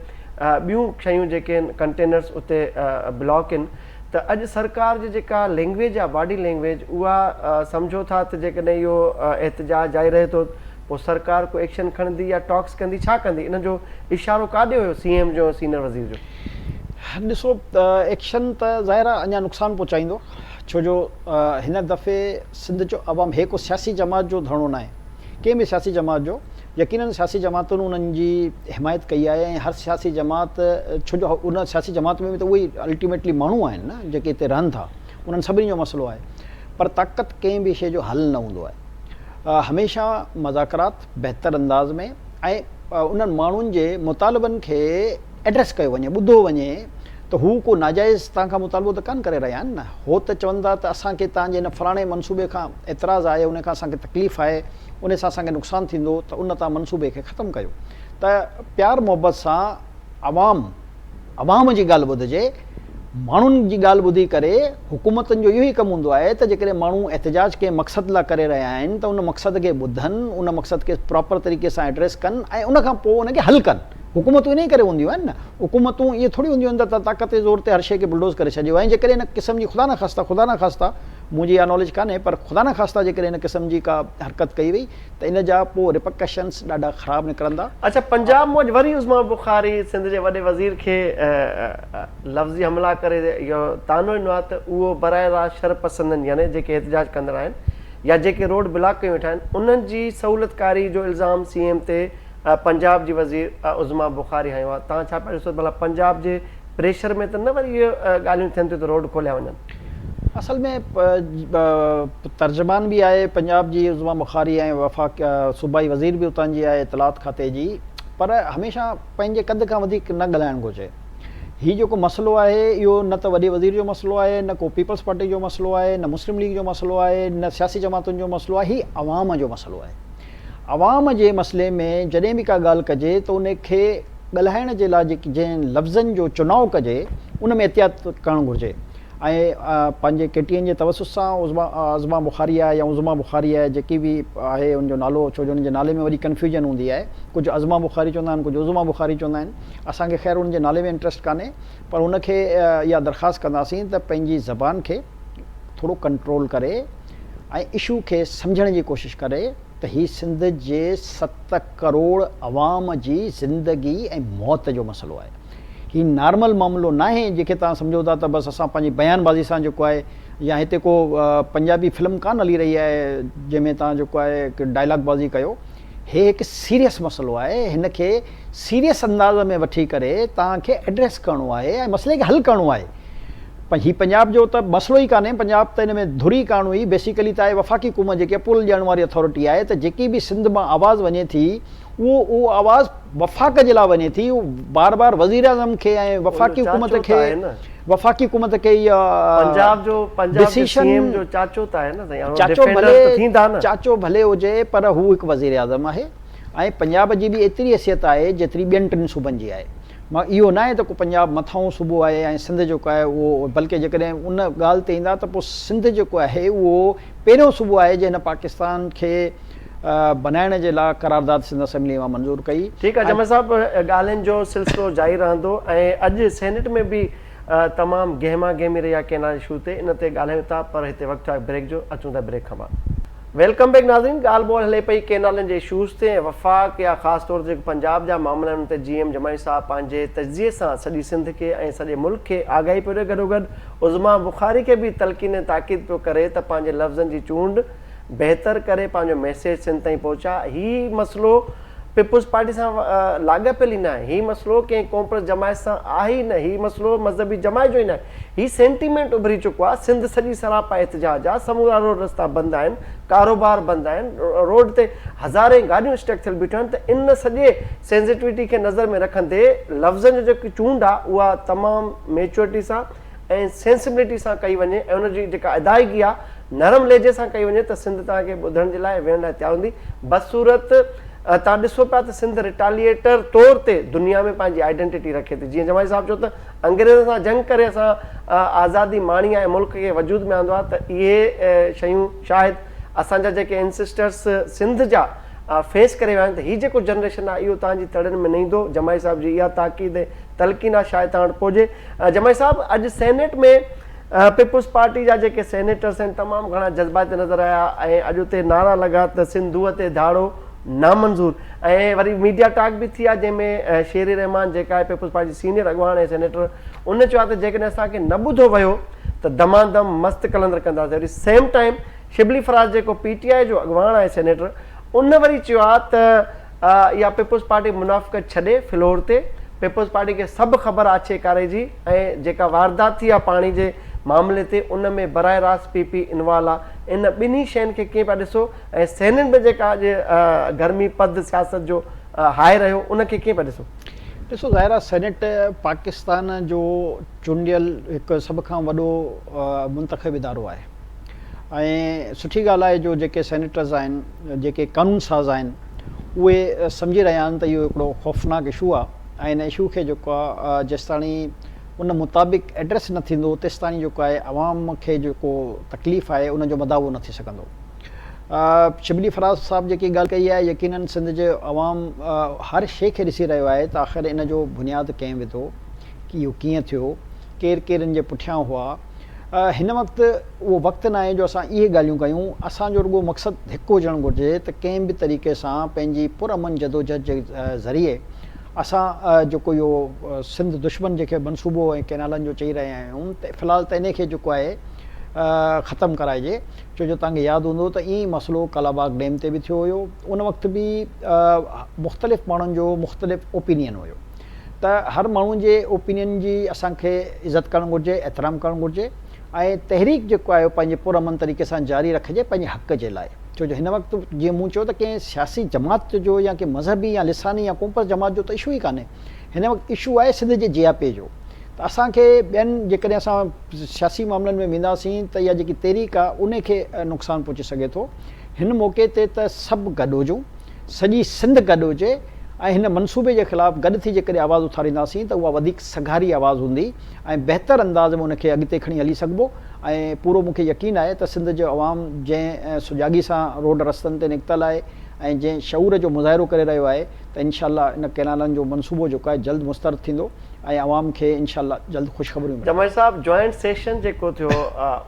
S1: ٻيون شيون جيڪي آهن ڪنٽينرس اتي بلاڪ آهن ته اڄ سرڪار جي جيڪا لينگويج آ باڊي لينگويج اها سمجهو ٿا ته جيڪڏهن اهو احتجاج جاري رهي ٿو پوء سرڪار ڪو ايڪشن کڻندي يا ٽاڪس ڪندي ڇا ڪندي ان جو اشارو ڪاڏي هيو سي ايم جو ۽ سينئر وزير جو.
S2: ڏسو ايڪشن ته ظاهر آ اڃا نقصان پهچائيندو ڇو جو هن دفعي سنڌ جو عوام هي ڪو سياسي جماعت جو ڌرڻو ناهي ڪنهن به سياسي جماعت جو يقينن سياسي جماعتن انهن جي حمايت ڪئي آهي ۽ هر سياسي جماعت ڇو جو ان سياسي جماعت ۾ به ته اهي الٽيميٽلي ماڻهو آهن نه جيڪي هتي رهن ٿا انهن سڀني جو مسئلو آهي پر طاقت ڪنهن به شيء جو حل نه هوندو آهي هميشه مذاڪرات بهتر انداز ۾ ۽ انهن ماڻهن جي مطالبن کي ايڊريس ڪيو وڃي، ٻڌو وڃي ته هو ڪو ناجائز توهان کان مطالبو ته ڪانه ڪري رهيا آهن نه، هو ته چون ٿا ته اسان کي توهان جي هن فلاڻي منصوبي کان اعتراض آهي، ان کان اسان کي تڪليف آهي، ان سان اسان کي نقصان ٿيندو ته ان توهان منصوبي کي ختم ڪيو ته پيار محبت سان عوام عوام جي ڳالهه ٻڌجي، ماڻهن جي ڳالهه ٻڌي ڪري حڪومتن جو اهو ئي ڪم هوندو آهي ته جيڪڏهن ماڻهو احتجاج ڪنهن مقصد لاء ڪري رهيا آهن ته ان مقصد کي ٻڌن، ان مقصد کي پراپر طريقي سان ايڊريس ڪن ۽ ان کان پوء ان کي حل ڪن. حڪومتون انهيء ڪري هونديون آهن نه، حڪومتون ائين ٿوري هونديون آهن ته توهان طاقت جي زور تي هر شيء کي بلڊوز ڪري ڇڏيو ۽ جيڪڏهن ان قسم جي خدا نخواسته خدا نخواسته منهنجي اها ناليج ڪانهي پر خدا نخواسته جيڪڏهن ان قسم جي ڪا حرڪت ڪئي وئي ته ان جا پوء ريپرڪشنس ڏاڍا خراب نڪرندا.
S1: اڇا پنجاب مان اڄ وري عثمان بخاري سنڌ جي وڏي وزير کي لفظي حملا ڪري اهو طعنو ڏنو آهي ته اهو براهه راست شر پسندن يعني جيڪي احتجاج ڪندڙ آهن يا جيڪي روڊ بلاڪ ڪيون ويٺا آهن انهن جي سهولتڪاري جو الزام سي ايم تي پنجاب جي وزير عظميٰ بخاري هنيو آهي توهان ڇا پيا ڏسو ڀلا پنجاب جي پريشر ۾ ته نه وري اهي ڳالهيون ٿين ٿيون ته روڊ کوليا وڃن.
S2: اصل ۾ ترجمان به آهي پنجاب جي عظميٰ بخاري ۽ وفاق صوبائي وزير به اتان جي آهي اطلاعات کاتي جي پر هميشه پنهنجي قد کان وڌيڪ نه ڳالهائڻ گهرجي هي جيڪو مسئلو آهي اهو نه ته وڏي وزير جو مسئلو آهي نه ڪو پيپلز پارٽي جو مسئلو آهي نه مسلم ليگ جو مسئلو آهي نه سياسي جماعتن جو مسئلو آهي هي عوام جو مسئلو آهي عوام جي مسئلي ۾ جڏهن به ڪا ڳالهه ڪجي ته ان کي ڳالهائڻ جي لاء جيڪي جنهن لفظن جو چناء ڪجي ان ۾ احتياط ڪرڻ گهرجي ۽ پنهنجي ڪي ٽي اين جي توسط سان عظميٰ عظميٰ بخاري آهي يا عظميٰ بخاري آهي جيڪي به آهي ان جو نالو ڇو جو ان جي نالي ۾ وڏي ڪنفيوجن هوندي آهي ڪجهه عظميٰ بخاري چوندا آهن ڪجهه عظميٰ بخاري چوندا آهن اسان کي خير ان جي نالي ۾ انٽرسٽ ڪانهي پر ان کي اها درخواست ڪنداسين ته پنهنجي زبان کي ٿورو ڪنٽرول ڪري ۽ اشو کي سمجهڻ جي ڪوشش ڪري ته هي سنڌ جي ست ڪروڙ عوام جي زندگي ۽ موت جو مسئلو آهي. هي نارمل معاملو ناهي جنهن کي توهان سمجهو ٿا ته بس اسان پنهنجي بيان بازي سان جيڪو آهي يا هتي ڪو پنجابي فلم ڪانه هلي رهي آهي جنهن ۾ توهان جيڪو آهي ڊائلاگ بازي ڪيو. هي هڪ سيريس مسئلو آهي هن کي سيريس انداز ۾ وٺي ڪري توهان کي ايڊريس ڪرڻو آهي ۽ مسئلي کي حل ڪرڻو آهي. هي پنجاب جو ته مسئلو ئي ڪانهي، پنجاب ته ان ۾ ڌر ئي ڪانه هئي، بيسيڪلي ته آهي وفاقي حڪومت جيڪي اپروول ڏيڻ واري اٿارٽي آهي ته جيڪي به سنڌ مان آواز وڃي ٿي اهو اهو آواز وفاق جي لاء وڃي ٿي، اهو بار بار وزيراعظم کي ۽ وفاقي حڪومت کي وفاقي حڪومت کي اها
S1: پنجاب جو پنجاب جي سي ايم جو چاچو ته آهي نه سائين چاچو ڀلي
S2: چاچو ڀلي هجي پر هو هڪ وزيراعظم آهي ۽ پنجاب جي به ايتري حيثيت آهي جيتري ٻين ٽن صوبن جي آهي. مان اهو ناهي ته ڪو پنجاب مٿانهون صوبو آهي ۽ سنڌ جيڪو آهي اهو بلڪه جيڪڏهن ان ڳالهه تي ايندا ته پوء سنڌ جيڪو آهي اهو پهريون صوبو آهي جنهن هن پاڪستان کي بنائڻ جي لاء قرارداد سنڌ اسيمبلي مان منظور ڪئي.
S1: ٺيڪ آهي جمال صاحب ڳالهين جو سلسلو جاري رهندو ۽ اڄ سينيٽ ۾ به تمام گهما گهمي رهي آهي ڪينال اشو تي ان تي ڳالهايون ٿا پر هتي وقت ٿيو آهي بريڪ جو اچون ٿا بريڪ کان بعد. Welcome back ناظرين ڳالهه ٻولهه هلي پئي ڪينالن جي اشوز تي ۽ وفاق يا خاص طور تي جيڪو پنجاب جا معاملا آهن ان تي جي ايم جمالي صاحب پنهنجي تجزيي سان سڄي سنڌ کي ۽ سڄي ملڪ کي آگاهي پيو ڏي گڏوگڏ عظميٰ بخاري کي به تلقين ۽ تاڪيد پيو ڪري ته پنهنجي لفظن جي چونڊ بهتر ڪري پنهنجو ميسيج سنڌ تائين پهچاء هي مسئلو پيپلز پارٽي سان لاڳاپيل ئي ناهي، هي مسئلو ڪنهن قومپرست جماعت سان آهي ئي نه، هي مسئلو مذهبي جماعت جو ئي ناهي، هي سينٽيمينٽ اڀري چڪو آهي، سنڌ سڄي سراپا احتجاج آهي، سمورا روڊ رستا بند آهن، ڪاروبار بند آهن، روڊ تي هزارين گاڏيون اسٽڪ ٿيل بيٺيون آهن ته ان سڄي سينسيٽوٽي کي نظر ۾ رکندي لفظن جو جيڪي چونڊ آهي اها تمام ميچوئرٽي سان ۽ سينسبلٽي سان ڪئي وڃي ۽ ان جي جيڪا ادائگي آهي نرم لهجي سان ڪئي وڃي ته سنڌ توهان کي ٻڌڻ جي لاء ويهڻ لاء تيار هوندي. بدصورت توهان ڏسو پيا ته سنڌ ريٽاليئيٽر طور تي دنيا ۾ پنهنجي آئيڊنٽيٽي رکي ٿي. جيئن جمالي صاحب چيو ته انگريزن سان جنگ ڪري اسان آزادي ماڻي آهي ۽ ملڪ کي وجود ۾ آندو آهي ته اهي شيون شايد اسان جا جيڪي اينسسٽرس سنڌ جا فيس ڪري ويا آهن ته هي جيڪو جنريشن آهي اهو توهان جي تڙين ۾ نه ايندو. جمالي صاحب جي اها تاڪيد ۽ تلقين آهي شايد توهان وٽ پهچي. جمالي صاحب اڄ سينيٽ ۾ پيپلز پارٽي جا جيڪي سينيٽرس آهن تمام گهڻا جذباتي نظر آيا ۽ اڄ اتي نعرا لڳا ته سنڌوء تي ڌاڙو نامنظور ۽ وري ميڊيا ٽاڪ به ٿي آهي جنهن ۾ شيري رحمان جيڪا آهي پيپلز پارٽي جي سينيئر اڳواڻ ۽ سينيٽر ان چيو آهي ته جيڪڏهن اسان کي نه ٻڌو ويو ته دمادم مست قلندر ڪنداسين وري سيم ٽائيم شبلي فراز جيڪو پي ٽي آء جو اڳواڻ آهي سينيٽر ان وري چيو آهي ته اها پيپلز پارٽي منافقت ڇڏي فلور تي پيپلز پارٽي کي سڀ خبر آڇي ڪاري جي ۽ جيڪا واردات ٿي آ پاڻي جي معاملي تي ان ۾ براهه راست پي پي انوال آ ان ٻنهي شين کي ڪيئن پيا ڏسو ۽ سينيٽ ۾ جيڪا اڄ گرمي پد سياست جو هاء رهيو ان کي ڪيئن پيا ڏسو؟
S2: ڏسو ظاهر آ سينيٽ پاڪستان جو چونڊيل هڪ سڀ کان وڏو منتخب ادارو آهي ۽ سٺي ڳالهه آهي جو جيڪي سينيٽرز آهن جيڪي قانون ساز آهن اهي سمجهي رهيا آهن ته اهو هڪڙو خوفناڪ اشو آهي ۽ ان اشو کي جيڪو آهي جيستاڻي ان مطابق ايڊريس نه ٿيندو تيستاڻي جيڪو آهي عوام کي جيڪو تڪليف آهي ان جو مداوو نه ٿي سگهندو. شبلي فراز صاحب جيڪي ڳالهه ڪئي آهي يقينن سنڌ جو عوام هر شيء کي ڏسي رهيو آهي ته آخر ان جو بنياد ڪنهن وڌو اهو ڪيئن ٿيو ڪير ڪير ان جي پٺيان هئا هن وقت اهو وقت ناهي جو اسان اهي ڳالهيون ڪيون، اسان جو رڳو مقصد هڪ هجڻ گهرجي ته ڪنهن به طريقي سان پنهنجي پرامن جدوجهد جي ذريعي اسان جيڪو اهو سنڌ دشمن جيڪي منصوبو ۽ ڪئنالن جو چئي رهيا آهيون ته في الحال ته انهي کي جيڪو آهي ختم ڪرائجي ڇو جو توهان کي ياد هوندو ته ائين ئي مسئلو ڪالاباغ ڊيم تي به ٿيو هيو ان وقت به مختلف ماڻهن جو مختلف اوپينين هيو. ته هر ماڻهو جي اوپينين جي اسان کي عزت ڪرڻ گهرجي، احترام ڪرڻ گهرجي ۽ تحريڪ جيڪو آهي پنهنجي پر امن طريقي سان جاري رکجي پنهنجي حق جي لاء ڇو جو هن وقت جيئن مون چيو ته ڪنهن سياسي جماعت جو يا ڪنهن مذهبي يا لساني يا قومپرست جماعت جو ته اشو ئي ڪانهي هن وقت اشو آهي سنڌ جي جياپي جو ته اسان کي ٻين جيڪڏهن اسان سياسي معاملن ۾ وينداسين ته اها جيڪي تحريڪ آهي ان کي نقصان پهچي سگهي ٿو هن موقعي تي ته سڀ گڏ هجون سڄي سنڌ گڏ هجي ۽ هن منصوبي جي خلاف گڏ ٿي جيڪڏهن آواز اٿارينداسين ته اها وڌيڪ سگهاري آواز هوندي ۽ بهتر انداز ۾ ان کي اڳتي کڻي هلي سگهبو ۽ پورو مون کي يقين آهي ته سنڌ جو عوام جنهن سجاڳي سان روڊ رستن تي نڪتل آهي ۽ جنهن شعور جو مظاهرو ڪري رهيو آهي ته انشاء الله ان ڪئنالن جو منصوبو جيڪو آهي جلد مسترد ٿيندو ۽ عوام کي انشاء الله جلد خوشخبريون ملنديون.
S1: جمالي صاحب جوائنٽ سيشن جيڪو ٿيو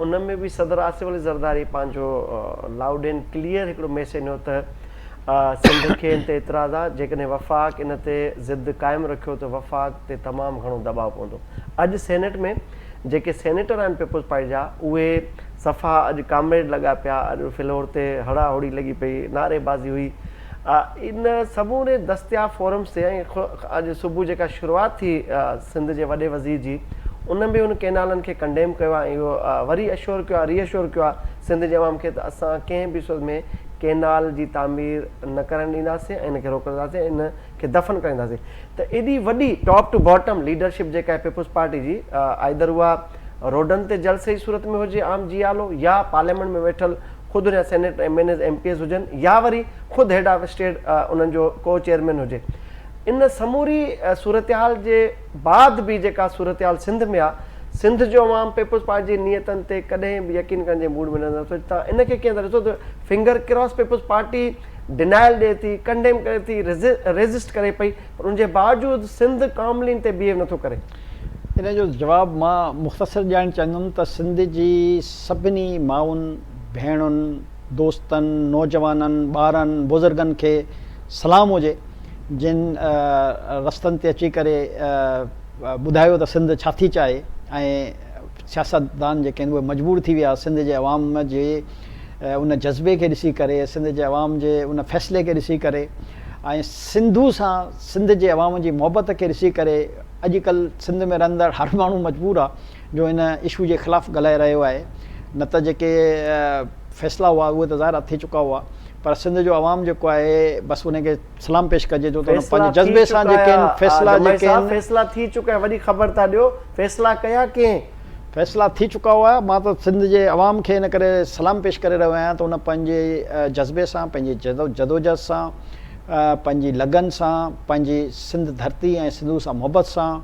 S1: ان ۾ به صدر آصف علي زرداري پنهنجو لائوڊ اينڊ ڪليئر هڪڙو ميسيج ڏنو ته سنڌ کي ان تي اعتراض آ جيڪڏهن وفاق ان تي ضد قائم رکيو ته وفاق تي تمام گهڻو دٻاء پوندو. اڄ سينيٽ ۾ جيڪي سينيٽر آهن پيپلز پارٽي جا اهي صفا اڄ ڪامريڊ لڳا پيا اڄ فلور تي هڙا هڙي لڳي پئي نعري بازي هئي ان سموري دستياب فورمز تي ۽ اڄ صبح جيڪا شروعات ٿي سنڌ جي وڏي وزير جي ان به ان ڪئنالن کي ڪنڊيم ڪيو آهي ۽ اهو وري اشور ڪيو آهي ري اشور ڪيو آهي سنڌ جي عوام کي ته اسان ڪنهن به صورت ۾ ڪئنال جي تعمير نه ڪرڻ ڏينداسين ۽ ان کي روڪنداسين ۽ ان کي دفن ڪرائينداسين ته ايڏي وڏي ٽاپ ٽو باٽم ليڊرشپ جيڪا آهي پيپلز پارٽي جي آئدر اها روڊن تي جلسي جي صورت ۾ هجي عام جيالو يا پارليامينٽ ۾ ويٺل خود ان جا senate M N As M P As هجن يا وري خود هيڊ آف اسٽيٽ انهن جو ڪو چيئرمين هجي ان سموري صورتحال جي بعد به جيڪا صورتحال سنڌ ۾ آ سنڌ جو عوام پيپلز پارٽي جي نيتن تي ڪڏهن به يقين ڪرڻ جي موڊ ۾ نظر نٿو اچي تان ان کي ڪيئن ٿا ڏسو ته finger cross peoples party denial ڏئي ٿي ڪنڊيم ڪري ٿي ريزسٽ ڪري پئي پر ان جي باوجود سنڌ ڪاملي ان تي بيهيو نٿو ڪري.
S2: ان جو جواب مان مختصر ڏيڻ چاهيندم ته سنڌ جي سڀني مائن، ڀيڻن، دوستن، نوجوانن، ٻارن، بزرگن کي سلام هجي جن رستن تي اچي ڪري ٻڌايو ته سنڌ ڇا ٿي چاهي ۽ سياستدان جيڪي آهن اهي مجبور ٿي ويا سنڌ جي عوام جي ان جذبي کي ڏسي ڪري سنڌ جي عوام جي ان فيصلي کي ڏسي ڪري ۽ سنڌو سان سنڌ جي عوام جي محبت کي ڏسي ڪري اڄ ڪلهه سنڌ ۾ رهندڙ هر ماڻهو مجبور آهي جو ان اشو جي خلاف ڳالهائي رهيو آهي نه ته جيڪي فيصلا هئا اهي ته ظاهر آهي ٿي چڪا هئا پر سنڌ جو عوام جيڪو آهي بس ان کي سلام پيش ڪجي ٿو ته ان پنهنجي جذبي سان جيڪي آهن فيصلا جيڪي آهن
S1: فيصلا ٿي چڪا آهن وڏي خبر ٿا ڏيو فيصلا ڪيا ڪنهن؟
S2: فيصلا ٿي چڪا هئا مان ته سنڌ جي عوام کي ان ڪري سلام پيش ڪري رهيو آهيان ته ان پنهنجي جذبي سان پنهنجي جدوجهد سان پنهنجي لگن سان پنهنجي سنڌ ڌرتي ۽ سنڌو سان محبت سان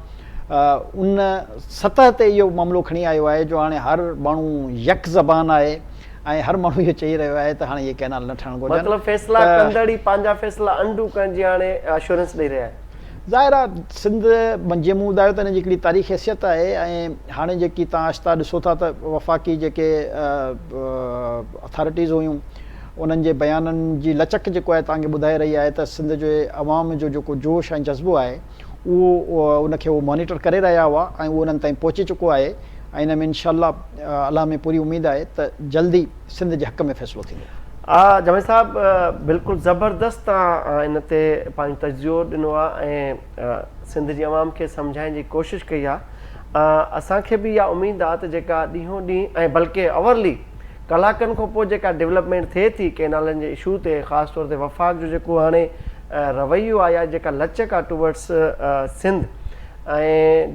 S2: ان سطح تي اهو معاملو کڻي آيو آهي جو هاڻي هر ماڻهو يڪ زبان آهي ۽ هر ماڻهو اهو چئي رهيو آهي ته هاڻي اهي ڪئنال نه ٺهڻ گهرجن.
S1: مطلب فيصلا ڪندڙ ئي پنهنجا فيصلا انڊو ڪرڻ جي هاڻي اشورنس ڏئي رهيا آهن.
S2: ظاهر آهي سنڌ جيئن مون ٻڌايو ته ان جي هڪڙي تاريخي حيثيت آهي ۽ هاڻي جيڪي توهان آهسته ڏسو ٿا ته وفاقي جيڪي اٿارٽيز هيون انهن جي بيانن جي لچڪ جيڪو آهي توهان کي ٻڌائي رهي آهي ته سنڌ جي عوام جو جيڪو جوش ۽ جذبو آهي اهو ان کي هو مانيٽر ڪري رهيا هئا ۽ اهو انهن تائين پهچي چڪو آهي ۽ ان ۾ انشاء الله الله ۾ پوري اميد آهي ته جلدي سنڌ جي حق ۾ فيصلو ٿيندو.
S1: جمالي صاحب بلڪل زبردست توهان ان تي پنهنجو تجزيو ڏنو آهي ۽ سنڌ جي عوام کي سمجهائڻ جي ڪوشش ڪئي آهي اسان کي به اها اميد آهي ته جيڪا ڏينهون ڏينهن ۽ بلڪه اورلي ڪلاڪن کان پوء جيڪا ڊولپمينٽ ٿئي ٿي ڪئنالن جي اشو تي خاص طور تي وفاق جو جيڪو هاڻي رويو آهي يا جيڪا لچڪ آهي ٽوورڊس سنڌ ۽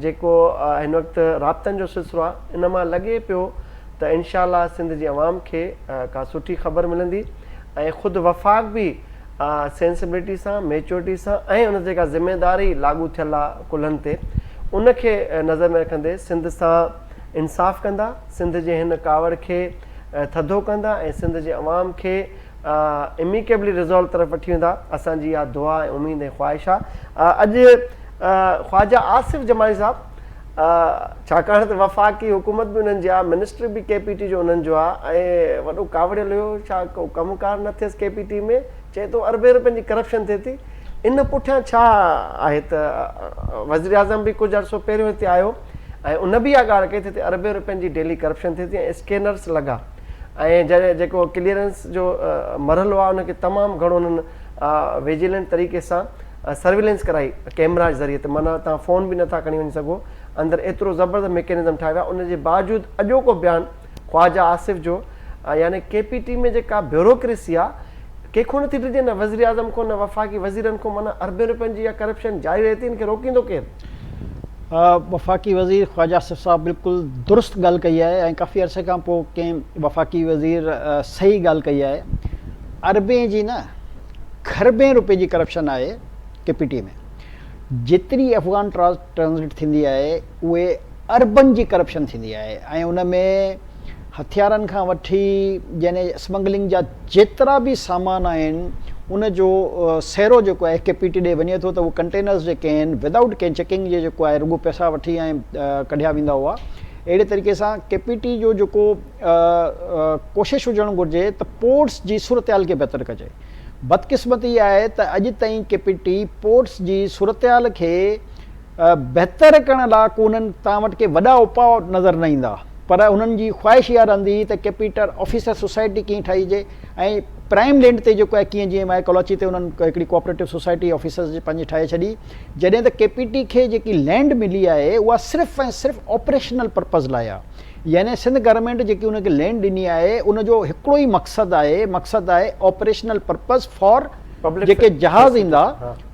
S1: جيڪو هن وقت رابطن جو سلسلو آهي ان مان لڳي پيو ته انشاء الله سنڌ جي عوام کي ڪا سٺي خبر ملندي ۽ خود وفاق به سينسبلٽي سان ميچورٽي سان ۽ ان جيڪا ذميواري لاڳو ٿيل آهي ڪلهن تي ان کي نظر ۾ رکندي سنڌ سان انصاف ڪندا، سنڌ جي هن ڪاوڙ کي ٿڌو ڪندا ۽ سنڌ جي عوام کي اميڪيبلي ريزالو طرف وٺي ويندا، اسان جي اها دعا ۽ اميد ۽ خواهش آ. اڄ خواجه آصف جمالي صاحب ڇاڪاڻ ته وفاقي حڪومت به انهن جي آ، منسٽر به ڪي پي ٽي جو انهن جو آ ۽ وڏو ڪاوڙيل هيو ڇا ڪو ڪم ڪار نه ٿيس ڪي پي ٽي ۾، چئي ٿو اربين روپين جي ڪرپشن ٿئي ٿي، ان پٺيان ڇا آهي ته وزيراعظم به ڪجهه عرصو پهريون هتي آيو ۽ ان به اها ڳالهه ڪئي ته هتي اربين روپين جي ڊيلي ڪرپشن ٿئي ٿي ۽ اسڪينرس لڳا ۽ جڏهن جيڪو ڪليئرنس جو مرحلو آهي ان کي تمام گهڻو انهن ويجيلنٽ طريقي سان سرويلنس ڪرائي ڪيمرا جي ذريعي ته معنيٰ توهان فون به نٿا کڻي وڃي سگهو اندر ايترو زبردست ميڪينزم ٺاهيو ويو ان جي باوجود اڄوڪو بيان خواجه آصف جو يعني ڪي پي ٽي ۾ جيڪا بيوروڪريسي آهي ڪنهن کان نٿي ڊڄي نه وزيراعظم کان نه وفاقي وزيرن کان معنيٰ اربين روپين جي اها ڪرپشن جاري رهي ٿي ان کي روڪيندو ڪير؟
S2: وفاقي وزير خواجه آصف صاحب بلڪل درست ڳالهه ڪئي آهي ۽ ڪافي عرصي کان پوء ڪنهن وفاقي وزير صحيح ڳالهه ڪئي آهي اربين جي نه کربين روپين جي ڪرپشن آهي ڪي پي ٽي ۾ جيتري افغان ٽرانزٽ ٿيندي آهي اهي اربن جي ڪرپشن ٿيندي آهي ۽ ان ۾ هٿيارن کان وٺي يعني اسمگلنگ جا جيترا به سامان آهن ان جو سهرو جيڪو آهي ڪي پي ٽي ڏي وڃي ٿو ته اهي ڪنٽينرز جيڪي آهن ود آئوٽ ڪنهن چيڪنگ جي جيڪو آهي رڳو پئسا وٺي ۽ ڪڍيا ويندا هئا اهڙي طريقي سان ڪي پي ٽي جو جيڪو ڪوشش هجڻ گهرجي ته پورٽس جي صورتحال کي بهتر ڪجي بدقسمتي آهي ته اڄ تائين ڪي پي ٽي پورٽس جي صورتحال کي بهتر ڪرڻ لاء ڪو انهن توهان وٽ ڪي وڏا اپاء نظر نه ايندا پر انهن جي خواهش اها رهندي هئي ته ڪيپيٽر آفيسر سوسائٽي ڪيئن ٺاهجي ۽ پرائم لينڊ تي جيڪو آهي ڪيئن جيئن مائي ڪلاچي تي انهن هڪڙي ڪوآپريٽو سوسائٽي آفيسرز جي پنهنجي ٺاهي ڇڏي جڏهن ته ڪي پي ٽي کي جيڪي لينڊ ملي آهي اها صرف ۽ صرف آپريشنل پرپز لاء آهي يعني سنڌ گورنمينٽ جيڪي ان کي لينڊ ڏني آهي ان جو هڪڙو ئي مقصد آهي مقصد آهي آپريشنل پرپز فار جيڪي جهاز ايندا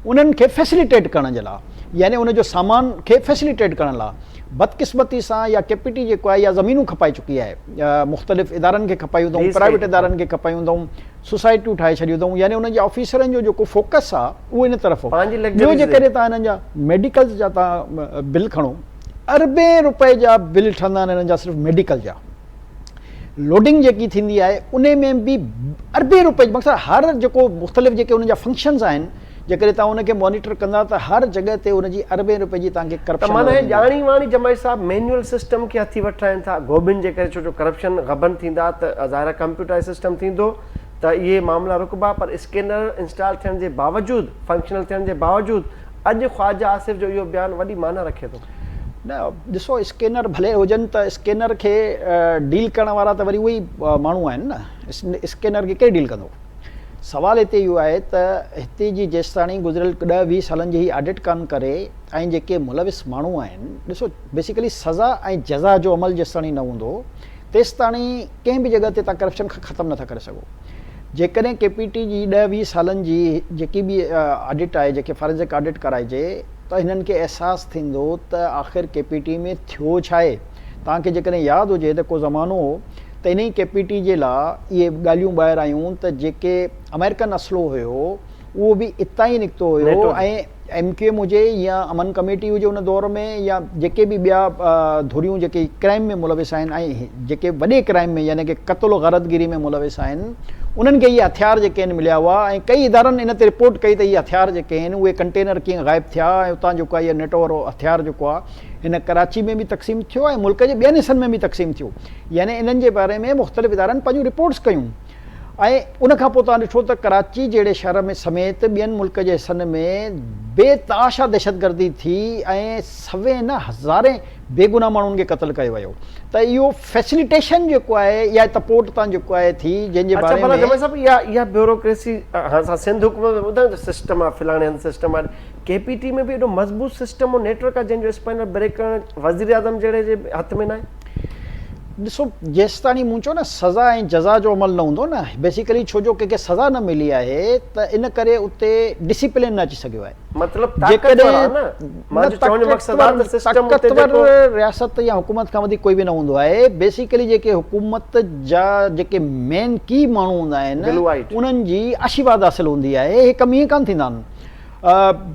S2: انهن کي فيسليٽيٽ ڪرڻ جي لاء يعني ان جو سامان کي فيسليٽيٽ ڪرڻ لاء. بدقسمتي سان يا ڪي پي ٽي جيڪو آهي يا زمينون کپائي چڪي آهي مختلف ادارن کي کپايون اٿئون پرائيويٽ ادارن کي کپايون اٿئون سوسائٽيون ٺاهي ڇڏيون اٿئون يعني انهن جي آفيسرن جو جيڪو فوڪس آهي اهو ان طرف هو ٻيو جيڪڏهن تان انهن جا ميڊيڪلز جا تان بل کڻو اربين روپئي جا بل ٺهندا آهن انهن جا صرف ميڊيڪل جا لوڊنگ جيڪي ٿيندي آهي انهي ۾ به اربين روپئي جي مقصد هر جيڪو مختلف جيڪي انهن جا فنڪشنز آهن جيڪڏهن توهان ان کي مانيٽر ڪندا ته هر جڳهه تي ان جي اربين روپئي جي توهان کي
S1: ڪرپشن ته معنيٰ هي ڄاڻي واڻي جماعت صاحب مينيول سسٽم کي هٿي وٺرائين ٿا گوبين جي ڪري ڇو جو ڪرپشن غبن ٿيندا ته ظاهر آهي ڪمپيوٽرائز سسٽم ٿيندو ته اهي معاملا رڪبا پر اسڪينر انسٽال ٿيڻ جي باوجود فنڪشنل ٿيڻ جي باوجود اڄ خواجه آصف جو اهو بيان وڏي معنيٰ رکي ٿو.
S2: نه ڏسو اسڪينر ڀلي هجن ته اسڪينر کي ڊيل ڪرڻ وارا ته وري اهي ئي ماڻهو آهن نه اسڪينر کي ڪير ڊيل ڪندو سوال هتي اهو آهي ته هتي جي جيستاڻي گذريل ڏهه ويهه سالن جي هي آڊٽ ڪان ڪري ۽ جيڪي ملوث ماڻهو آهن ڏسو بيسيڪلي سزا ۽ جزا جو عمل جيستاڻي نه هوندو تيستاڻي ڪنهن به جڳهه تي تان ڪرپشن کي ختم نٿا ڪري سگهو جيڪڏهن ڪي پي ٽي جي ڏهه ويهه سالن جي جيڪي به آڊٽ آهي جيڪي فارنزڪ آڊٽ ڪرائجي ته هنن کي احساس ٿيندو ته آخر ڪي پي ٽي ۾ ٿيو ڇا آهي توهان کي جيڪڏهن ياد هجي ته ڪو زمانو هو ته انهي ڪي پي ٽي جي لا اهي ڳالهيون ٻاهر آيون ته جيڪي آمريڪن اسلحو هيو اهو به اتان ئي نڪتو هيو ۽ ايم ڪيو ايم هجي يا امن ڪميٽي هجي ان دور ۾ يا جيڪي به ٻيا ڌريون جيڪي ڪرائم ۾ ملوث آهن ۽ جيڪي وڏي ڪرائم ۾ يعني ڪي قتل و غارت گيري ۾ ملوث آهن انهن کي اهي هٿيار جيڪي آهن مليا هئا ۽ ڪئي ادارن ان تي رپورٽ ڪئي ته اهي هٿيار جيڪي آهن اهي ڪنٽينر ڪيئن غائب ٿيا ۽ اتان جيڪو آهي نيٽو وارو هٿيار جيڪو آهي هن ڪراچي ۾ به تقسيم ٿيو ۽ ملڪ جي ٻين حصن ۾ به تقسيم ٿيو يعني انهن جي باري ۾ مختلف ادارن پنهنجون رپورٽس ڪيون ۽ ان کان پوء توهان ڏٺو ته ڪراچي جهڙي شهر ۾ سميت ٻين ملڪ جي حصن ۾ بي تحاشا دهشتگردي ٿي ۽ سوين نه هزارين بيگناهه ماڻهن کي قتل ڪيو ويو ته اهو فيسليٽيشن جيڪو آهي اها ته پورٽ تان جيڪو آهي ٿي جنهن جي
S1: اڇا
S2: باري
S1: ڀلا
S2: ۾
S1: جمال صاحب اها اها بيوروڪريسي هاڻ اسان سنڌ حڪومت ۾ ٻڌايون ته سسٽم آهي فلاڻي هنڌ سسٽم آهي ڪي پي ٽي ۾ به ايڏو مضبوط سسٽم ۽ نيٽ ورڪ آهي جنهن جو اسپائنل بريڪ ڪرڻ وزيراعظم جهڙي جي هٿ ۾ ناهي.
S2: ڏسو جيستاڻي مون چيو نه سزا ۽ جزا جو عمل نه هوندو نه بيسيڪلي ڇو جو ڪنهن کي سزا نه ملي آهي ته ان ڪري اتي ڊسيپلين نه اچي سگهيو آهي.
S1: مطلب طاقتور آهي نه مان جو چوڻ جو مقصد آهي ته سسٽم اتي
S2: طاقتور رياست يا حڪومت کان وڌيڪ ڪوئي به نه هوندو آهي بيسيڪلي جيڪي حڪومت جا جيڪي مين ڪي ماڻهو هوندا آهن انهن جي آشيرواد حاصل هوندي آهي هي ڪم ائين ڪانه ٿيندا آهن.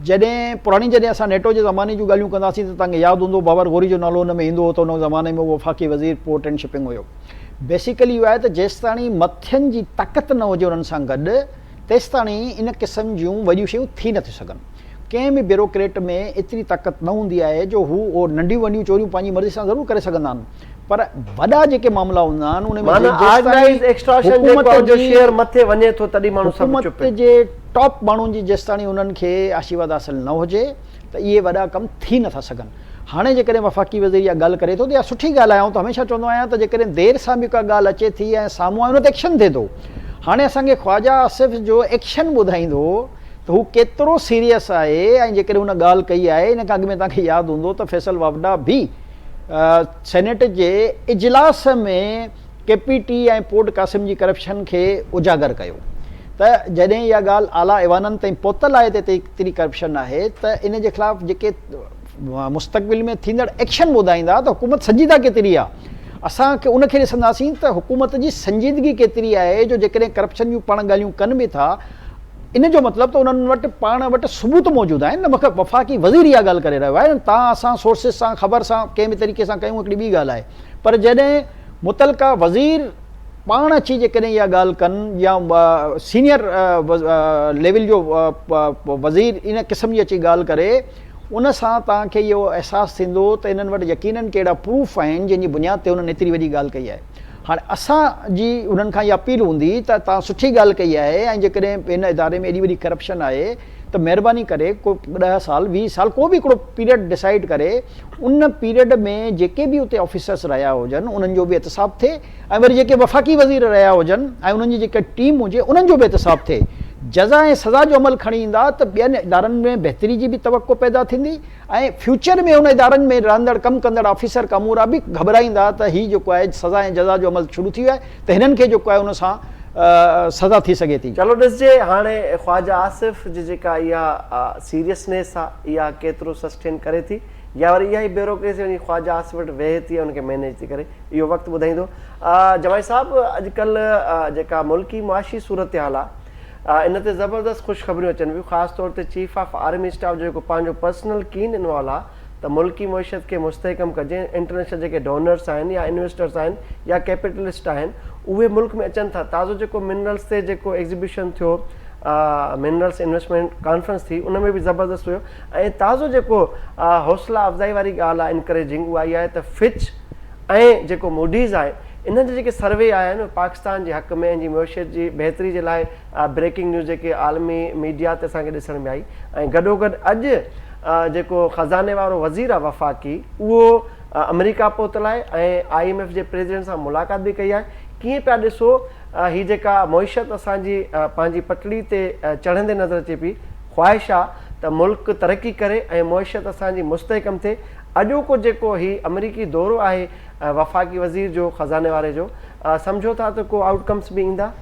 S2: جڏهن پراڻي جڏهن اسان نيٽو جي زماني جون ڳالهيون ڪنداسين ته توهان کي ياد هوندو بابر غوري جو نالو ان ۾ ايندو هو ته ان زماني ۾ هو وفاقي وزير port and shipping have. Basically اهو آهي ته جيستاڻي مٿين جي طاقت نه هجي انهن سان گڏ تيستاڻي ان قسم جون وڏيون شيون ٿي نٿيون سگهن. ڪنهن به بيروڪريٽ ۾ ايتري طاقت نه هوندي آهي جو هو اهو ننڍيون وڏيون چوريون پنهنجي مرضي سان ضرور ڪري سگهندا آهن پر وڏا جيڪي معاملا هوندا آهن ان ۾
S1: معنيٰ
S2: جيستاڻي
S1: آرگنائيز ايڪسٽارشن جيڪو
S2: حڪومت
S1: آهي ان جو
S2: جي
S1: شيئر مٿي وڃي ٿو تڏهن ماڻهو سڀ
S2: حڪومت
S1: چپ آهن.
S2: جي ٽاپ ماڻهن جي جيستاڻي انهن کي آشيرواد حاصل نه هجي ته اهي وڏا ڪم ٿي نٿا سگهن. هاڻي جيڪڏهن وفاقي وزير اها ڳالهه ڪري ٿو ته اها سٺي ڳالهه آهي آئون ته هميشه چوندو آهيان ته جيڪڏهن دير سان به ڪا ڳالهه اچي ٿي ۽ سامهون آئي ان تي ايڪشن ٿئي ٿو. هاڻي اسان کي خواجه آصف جو ايڪشن ٻڌائيندو ته هو ڪيترو سيريس آهي ۽ جيڪڏهن هن ڳالهه ڪئي آهي ان کان اڳ ۾ توهان کي ياد هوندو ته فيصل واوڊا به سينيٽ جي اجلاس ۾ K P T ۽ port Qasim جي ڪرپشن کي اجاگر ڪيو ته جڏهن اها ڳالهه اعليٰ ايوانن تائين پهتل آهي ته هتي ايتري ڪرپشن آهي ته ان جي خلاف جيڪي مستقبل ۾ ٿيندڙ ايڪشن ٻڌائيندا ته حڪومت سنجيده ڪيتري آهي اسان کي ان کي ڏسنداسين ته حڪومت جي سنجيدگي ڪيتري آهي جو جيڪڏهن ڪرپشن جون پاڻ ڳالهيون ڪن به ٿا ان جو مطلب ته انهن وٽ پاڻ وٽ ثبوت موجود آهن نه مگر وفاقي وزير اها ڳالهه ڪري رهيو آهي تان اسان سورسز سان خبر سان ڪنهن به طريقي سان ڪيون هڪڙي ٻي ڳالهه آهي پر جڏهن متعلقه وزير پاڻ اچي جيڪڏهن اها ڳالهه ڪن يا سينيئر ليول جو وزير ان قسم جي اچي ڳالهه ڪري ان سان توهان کي اهو احساس ٿيندو ته انهن وٽ يقينن ڪي اهڙا پروف آهن جنهن جي بنياد تي انهن ايتري وڏي ڳالهه ڪئي آهي. هاڻي اسان جي انهن کان اها اپيل هوندي ته توهان سٺي ڳالهه ڪئي آهي ۽ جيڪڏهن هن اداري ۾ ايڏي وڏي ڪرپشن آهي ته مهرباني ڪري ڪو ڏهه سال 20 سال ڪو به هڪڙو پيريڊ ڊسائيڊ ڪري ان پيريڊ ۾ جيڪي به اتي آفيسرس رهيا هجن انهن جو به احتساب ٿئي ۽ وري جيڪي وفاقي وزير رهيا هجن ۽ انهن جي جيڪا ٽيم هجي انهن جو به احتساب ٿئي جزا ۽ سزا جو عمل کڻي ايندا ته ٻين ادارن ۾ بهتري جي به توقع پيدا ٿيندي ۽ فيوچر ۾ ان ادارن ۾ رهندڙ ڪم ڪندڙ آفيسر ڪامورا به گهٻرائيندا ته هي جيڪو آهي سزا ۽ جزا جو عمل شروع ٿي ويو آهي ته هنن کي جيڪو آهي ان سان سزا ٿي سگهي ٿي.
S1: چلو ڏسجي هاڻي خواجه آصف جي جيڪا اها سيريسنيس آ اها ڪيترو سسٽين ڪري ٿي يا وري اها ئي بيوروڪريسي وڃي خواجه آصف وٽ ويهي ٿي ۽ ان کي مينيج ٿي ڪري اهو وقت ٻڌائيندو. جماعي صاحب اڄڪلهه جيڪا ملڪي معاشي صورتحال آهي ان تي زبردست خوشخبريون اچن پيون خاص طور تي چيف آف آرمي اسٽاف جو جيڪو پنهنجو پرسنل ڪين انوالو آهي ته ملڪي معيشت کي مستحڪم ڪجي انٽرنيشنل جيڪي ڊونرس آهن يا انويسٽرس آهن يا ڪيپيٽلسٽ آهن اهي ملڪ ۾ اچن ٿا تازو جيڪو منرلس تي جيڪو ايگزيبيشن ٿيو منرلس انويسٽمينٽ ڪانفرنس ٿي ان ۾ به زبردست هيو ۽ تازو جيڪو حوصلا افزائي واري ڳالهه آهي انڪريجنگ اها اها آهي ته فچ ۽ جيڪو موڊيز آهي انهن جا جيڪي سروي آيا آهن اهي پاڪستان جي حق ۾ ۽ جي معيشت جي بهتري جي لاء بريڪنگ نيوز جيڪي عالمي ميڊيا تي اسان کي ڏسڻ ۾ آئي ۽ گڏوگڏ اڄ جيڪو خزاني وارو وزير آهي وفاقي اهو آمريڪا پهتل آهي ۽ I M F جي پريزيڊنٽ سان ملاقات به ڪئي آهي ڪيئن پيا ڏسو هي جيڪا معيشت اسان جي پنهنجي پٽڙي تي چڙهندي نظر اچي پئي خواهش آ ته ملڪ ترقي ڪري ۽ معيشت اسان جي مستحڪم ٿئي اڄوڪو جيڪو هي آمريڪي دورو آهي وفاقي وزير جو خزاني واري جو سمجهو ٿا ته ڪو آئوٽ ڪمس به ايندا؟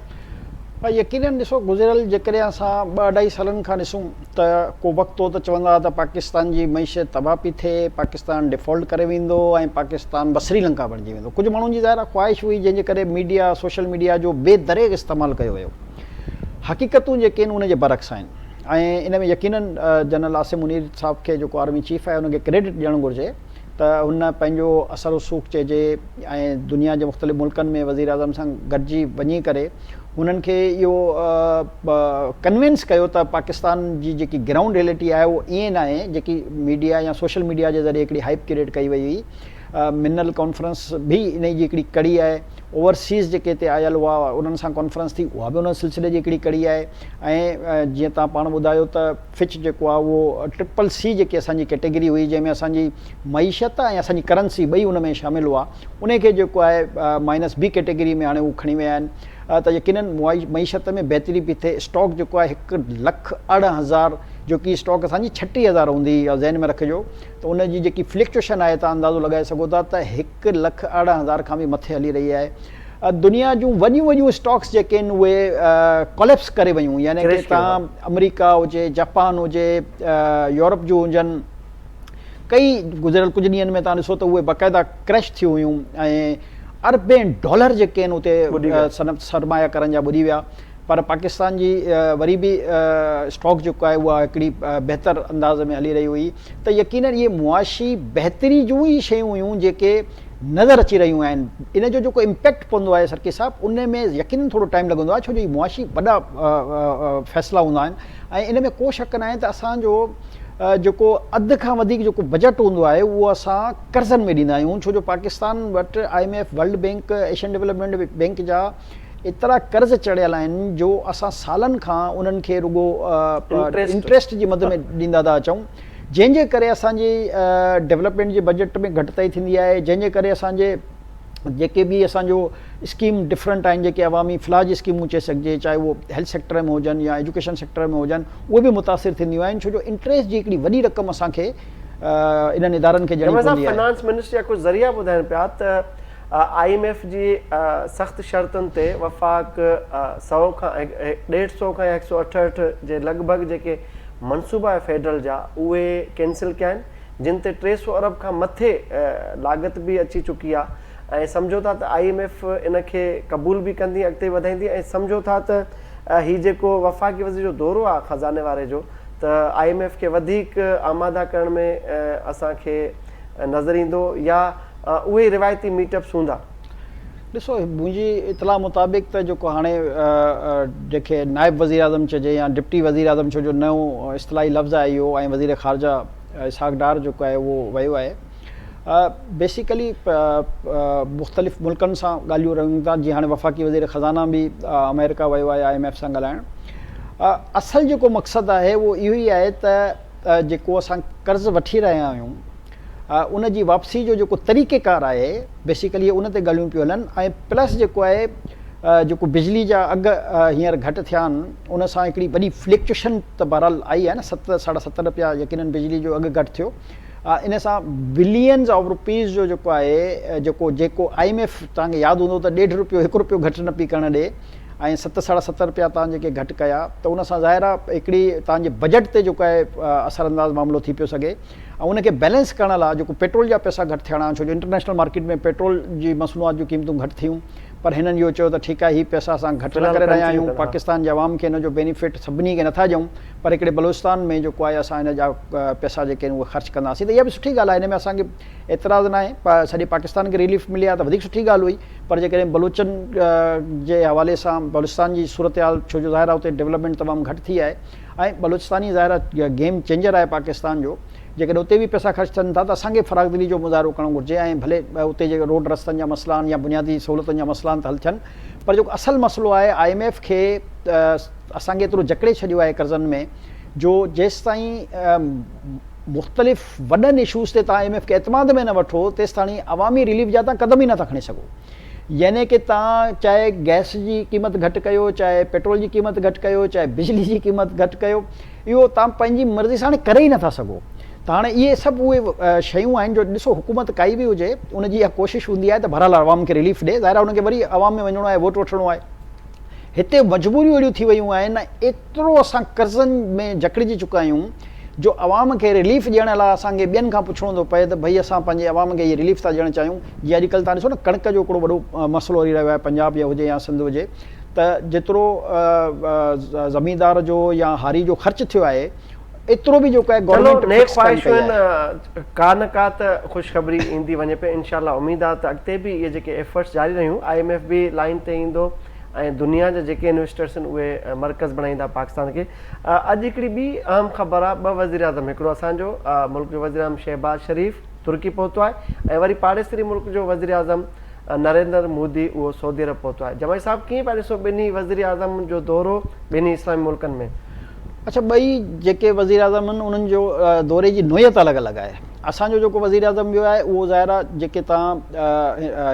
S2: ها يقينن ڏسو گذريل جيڪڏهن اسان ٻه اڍائي سالن کان ڏسون ته ڪو وقت هو ته چوندا هئا ته پاڪستان جي معيشت تباهه پئي ٿئي، پاڪستان ڊيفالٽ ڪري ويندو ۽ پاڪستان به سريلنڪا بڻجي ويندو. ڪجهه ماڻهن جي ظاهر آهي خواهش هئي جنهن جي ڪري ميڊيا، سوشل ميڊيا جو بي دريغ استعمال ڪيو ويو. حقيقتون جيڪي آهن ان جي برعڪس آهن ۽ ان ۾ يقينن جنرل عاصم منير صاحب کي جيڪو آرمي چيف آهي ان کي ڪريڊٽ ڏيڻ گهرجي ته هن پنهنجو اثر رسوخ چئجي ۽ دنيا جي مختلف ملڪن ۾ وزيراعظم سان گڏجي وڃي ڪري هنن کي اهو ڪنوينس ڪيو ته پاڪستان جي جيڪي گرائونڊ ريئلٽي آهي اهو ائين ناهي جيڪي ميڊيا يا سوشل ميڊيا جي ذريعي هڪڙي هائپ ڪريئيٽ ڪئي وئي هئي. منرل ڪانفرنس به انهي جي هڪڙي ڪڙي آهي. اوورسيز جيڪي هتي آيل هئا انهن سان ڪانفرنس ٿي اها به ان سلسلي جي هڪڙي ڪڙي آهي ۽ جيئن توهان پاڻ ٻڌايو ته فچ جيڪو آهي اهو ٽرپل سي جيڪي اسان جي ڪيٽيگري هئي جنهن ۾ اسان جي معيشت ۽ اسان جي ڪرنسي ٻئي ان ۾ شامل هئا انهي کي جيڪو آهي مائنس بي ڪيٽيگري ۾ هاڻي هو کڻي ويا آهن ته يقينن معيشت ۾ بهتري پئي ٿئي اسٽاڪ جيڪو آهي 1,18,000 جو ڪي اسٽاڪ اسان جي 36,000 هوندي هئي ذهن ۾ رکجو ته ان جي جيڪي فلڪچوشن آهي تان اندازو لڳائي سگهو ٿا ته 1,18,000 کان به مٿي هلي رهي آهي دنيا جون وڏيون وڏيون اسٽاڪس جيڪي آهن اهي ڪوليپس ڪري ويون يعني ڪي تان آمريڪا هجي جاپان هجي يورپ جون هجن ڪئي گذريل ڪجهه ڏينهن ۾ تان ڏسو ته اهي باقاعده ڪريش ٿيون هيون ۽ اربين ڊالر جيڪي آهن اتي سرمايه ڪارن جا ٻڏي ويا پر پاڪستان جي وري به اسٽاڪ جيڪو آهي اها هڪڙي بهتر انداز ۾ هلي رهي هئي ته يقينن اهي معاشي بهتري جون ئي شيون هيون جيڪي نظر اچي رهيون آهن ان جو جيڪو امپيڪٽ پوندو آهي سرڪي صاحب ان ۾ يقينن ٿورو ٽائيم لڳندو آهي ڇو جو هي معاشي وڏا فيصلا هوندا آهن ۽ ان ۾ ڪو شڪ ناهي ته اسان جو جيڪو اڌ کان وڌيڪ جيڪو بجيٽ هوندو آهي اهو اسان قرضن ۾ ڏيندا آهيون ڇو جو پاڪستان وٽ I M F world bank Asian development bank جا ايترا قرض چڙهيل آهن جو اسان سالن کان انهن کي رڳو انٽريسٽ جي مد ۾ ڏيندا ٿا اچون جنهن جي ڪري اسان جي ڊولپمينٽ جي بجيٽ ۾ گهٽتائي ٿيندي آهي جنهن جي ڪري اسان جي جيڪي به اسان جو اسڪيم ڊفرنٽ آهن جيڪي عوامي فلاح جي اسڪيمون چئي سگهجي چاهي اهو هيلٿ سيڪٽر ۾ هجن يا ايجوڪيشن سيڪٽر ۾ هجن اهي به متاثر ٿينديون آهن ڇو جو انٽريسٽ جي هڪڙي وڏي رقم اسان کي انهن ادارن کي ڏيڻي پوندي آهي.
S1: فنانس منسٽري جا ڪجهه ذريعا ٻڌائين پيا ته I M F جي سخت شرطن تي وفاق سئو کان ڏيڍ سئو کان يا هڪ سئو اٺهٺ جي لڳ ڀڳ جيڪي منصوبا فيڊرل جا اهي ڪينسل ڪيا آهن جن تي 300 ارب کان مٿي لاڳت به اچي چڪي آهي ۽ سمجهو ٿا ته I M F ان کي قبول به ڪندي اڳتي وڌائيندي ۽ سمجهو ٿا ته هي جيڪو وفاقي وزير جو دورو آهي خزاني واري جو ته I M F کي وڌيڪ آماده ڪرڻ ۾ اسان کي نظر ايندو يا اهي روايتي ميٽ اپس هوندا.
S2: ڏسو منهنجي اطلاع مطابق ته جيڪو هاڻي جنهن کي نائب وزيراعظم چئجي يا ڊپٽي وزيراعظم ڇو جو نئون اصطلاحي لفظ آهي اهو ۽ وزير خارجه اسحاق ڊار جيڪو آهي اهو ويو آهي بيسيڪلي مختلف ملڪن سان ڳالهيون رهيون ٿا جيئن هاڻي وفاقي وزير خزانه به آمريڪا ويو آهي I M F سان ڳالهائڻ اصل جيڪو مقصد آهي اهو اهو ئي آهي ته جيڪو اسان قرض وٺي رهيا آهيون ان جي واپسي جو جيڪو طريقي ڪار آهي بيسيڪلي ان تي ڳالهيون پيون هلن ۽ پلس جيڪو آهي جيڪو بجلي جا اگهه هينئر گهٽ ٿيا آهن ان سان هڪڙي وڏي فلڪچوشن ته بهرحال آئي آهي نه ست ساڍا ست رپيا يقينن بجلي جو اگهه گهٽ ٿيو ان سان بلينز آف روپيز جو جيڪو آهي جيڪو جيڪو I M F توهان کي ياد هوندو ته ڏيڍ روپيو هڪ روپيو گهٽ نه پئي ڪرڻ ڏي ۽ ست ساڍا ست رپيا توهان جيڪي گهٽ ڪيا ته ان سان ظاهر آهي هڪڙي توهان جي بجيٽ تي جيڪو آهي اثر انداز معاملو ٿي پيو سگهي ۽ ان کي بيلنس ڪرڻ لاء جيڪو پيٽرول جا پئسا گهٽ ٿيڻا آهن ڇو جو انٽرنيشنل مارڪيٽ ۾ پيٽرول جي مصنوعات جون قيمتون گهٽ ٿيون پر هنن اهو چيو ته ٺيڪ آهي هي پئسا اسان گهٽ نه ڪري رهيا آهيون پاڪستان جي عوام کي ان جو بينيفٽ سڀني کي نٿا ڏيون پر هڪڙي بلوچستان ۾ جيڪو آهي اسان ان جا پئسا جيڪي آهن اهي خرچ ڪنداسين ته اها به سٺي ڳالهه آهي ان ۾ اسان کي اعتراض ناهي سڄي پاڪستان کي رليف ملي آهي ته وڌيڪ سٺي ڳالهه هئي پر جيڪڏهن بلوچن جي حوالي سان بلوچستان جي صورتحال ڇو جو ظاهر آهي اتي ڊولپمينٽ تمام گهٽ ٿي آهي ۽ بلوچستان ئي ظاهر آهي گيم چينجر آهي پاڪستان جو جيڪڏهن اتي به پئسا خرچ ٿين ٿا ته اسان کي فراخ دلي جو مظاهرو ڪرڻ گهرجي ۽ ڀلي اتي جيڪي روڊ رستن جا مسئلا آهن يا بنيادي سهولتن جا مسئلا آهن ته حل ٿين پر جيڪو اصل مسئلو آهي I M F کي اسان کي ايترو جڪڙي ڇڏيو آهي قرضن ۾ جو جيستائين مختلف وڏن اشوز تي توهان I M F کي اعتماد ۾ نه وٺو تيستاڻي عوامي رليف جا توهان قدم ئي نٿا کڻي سگهو يعني ڪي توهان چاهي گئس جي قيمت گهٽ ڪيو چاهي پيٽرول جي قيمت گهٽ ڪيو چاهي بجلي جي قيمت گهٽ ڪيو اهو توهان پنهنجي مرضي سان هاڻي ڪري ئي نٿا سگهو ته هاڻي اهي سڀ اهي شيون آهن جو ڏسو حڪومت ڪائي به هجي ان جي اها ڪوشش هوندي آهي ته بهرحال عوام کي رليف ڏي ظاهر آهي ان کي وري عوام ۾ وڃڻو آهي ووٽ وٺڻو آهي هتي مجبوريون اهڙيون ٿي ويون آهن ايترو اسان قرضن ۾ جڪڙجي چڪا آهيون جو عوام کي رليف ڏيڻ لاء اسان کي ٻين کان پڇڻو ٿو پئي ته ڀئي اسان پنهنجي عوام کي هي رليف ٿا ڏيڻ چاهيون جيئن اڄ ڪلهه تان ڏسو نه ڪڻڪ جو هڪڙو وڏو مسئلو هلي رهيو آهي پنجاب يا هجي يا سنڌ هجي ته جيترو زميندار جو يا هاري جو خرچ ٿيو آهي ايترو به جيڪو آهي گورنمينٽ
S1: چلو نيڪ خواهشون آهن ڪا نه ڪا ته خوشخبري ايندي وڃي پئي انشاء الله اميد آهي ته اڳتي به اهي جيڪي ايفرٽس جاري رهيون I M F به لائين تي ايندو ۽ دنيا جا جيڪي انويسٽرس آهن اهي مرڪز بڻائيندا پاڪستان کي. اڄ هڪڙي ٻي اهم خبر آهي ٻه وزيراعظم هڪڙو اسان جو ملڪ جو وزيراعظم شهباز شريف ترڪي پهتو آهي ۽ وري پاڙيسري ملڪ جو وزيراعظم نريندر مودي اهو سعودي عرب پهتو آهي جماعي صاحب ڪيئن پيا ڏسو ٻنهي وزيراعظم جو دورو ٻنهي اسلامي ملڪن ۾.
S2: اڇا ٻئي جيڪي وزيراعظم آهن انهن جو دوري جي نوعيت الڳ الڳ آهي اسان جو جيڪو وزيراعظم ويو آهي اهو ظاهر آهي جيڪي توهان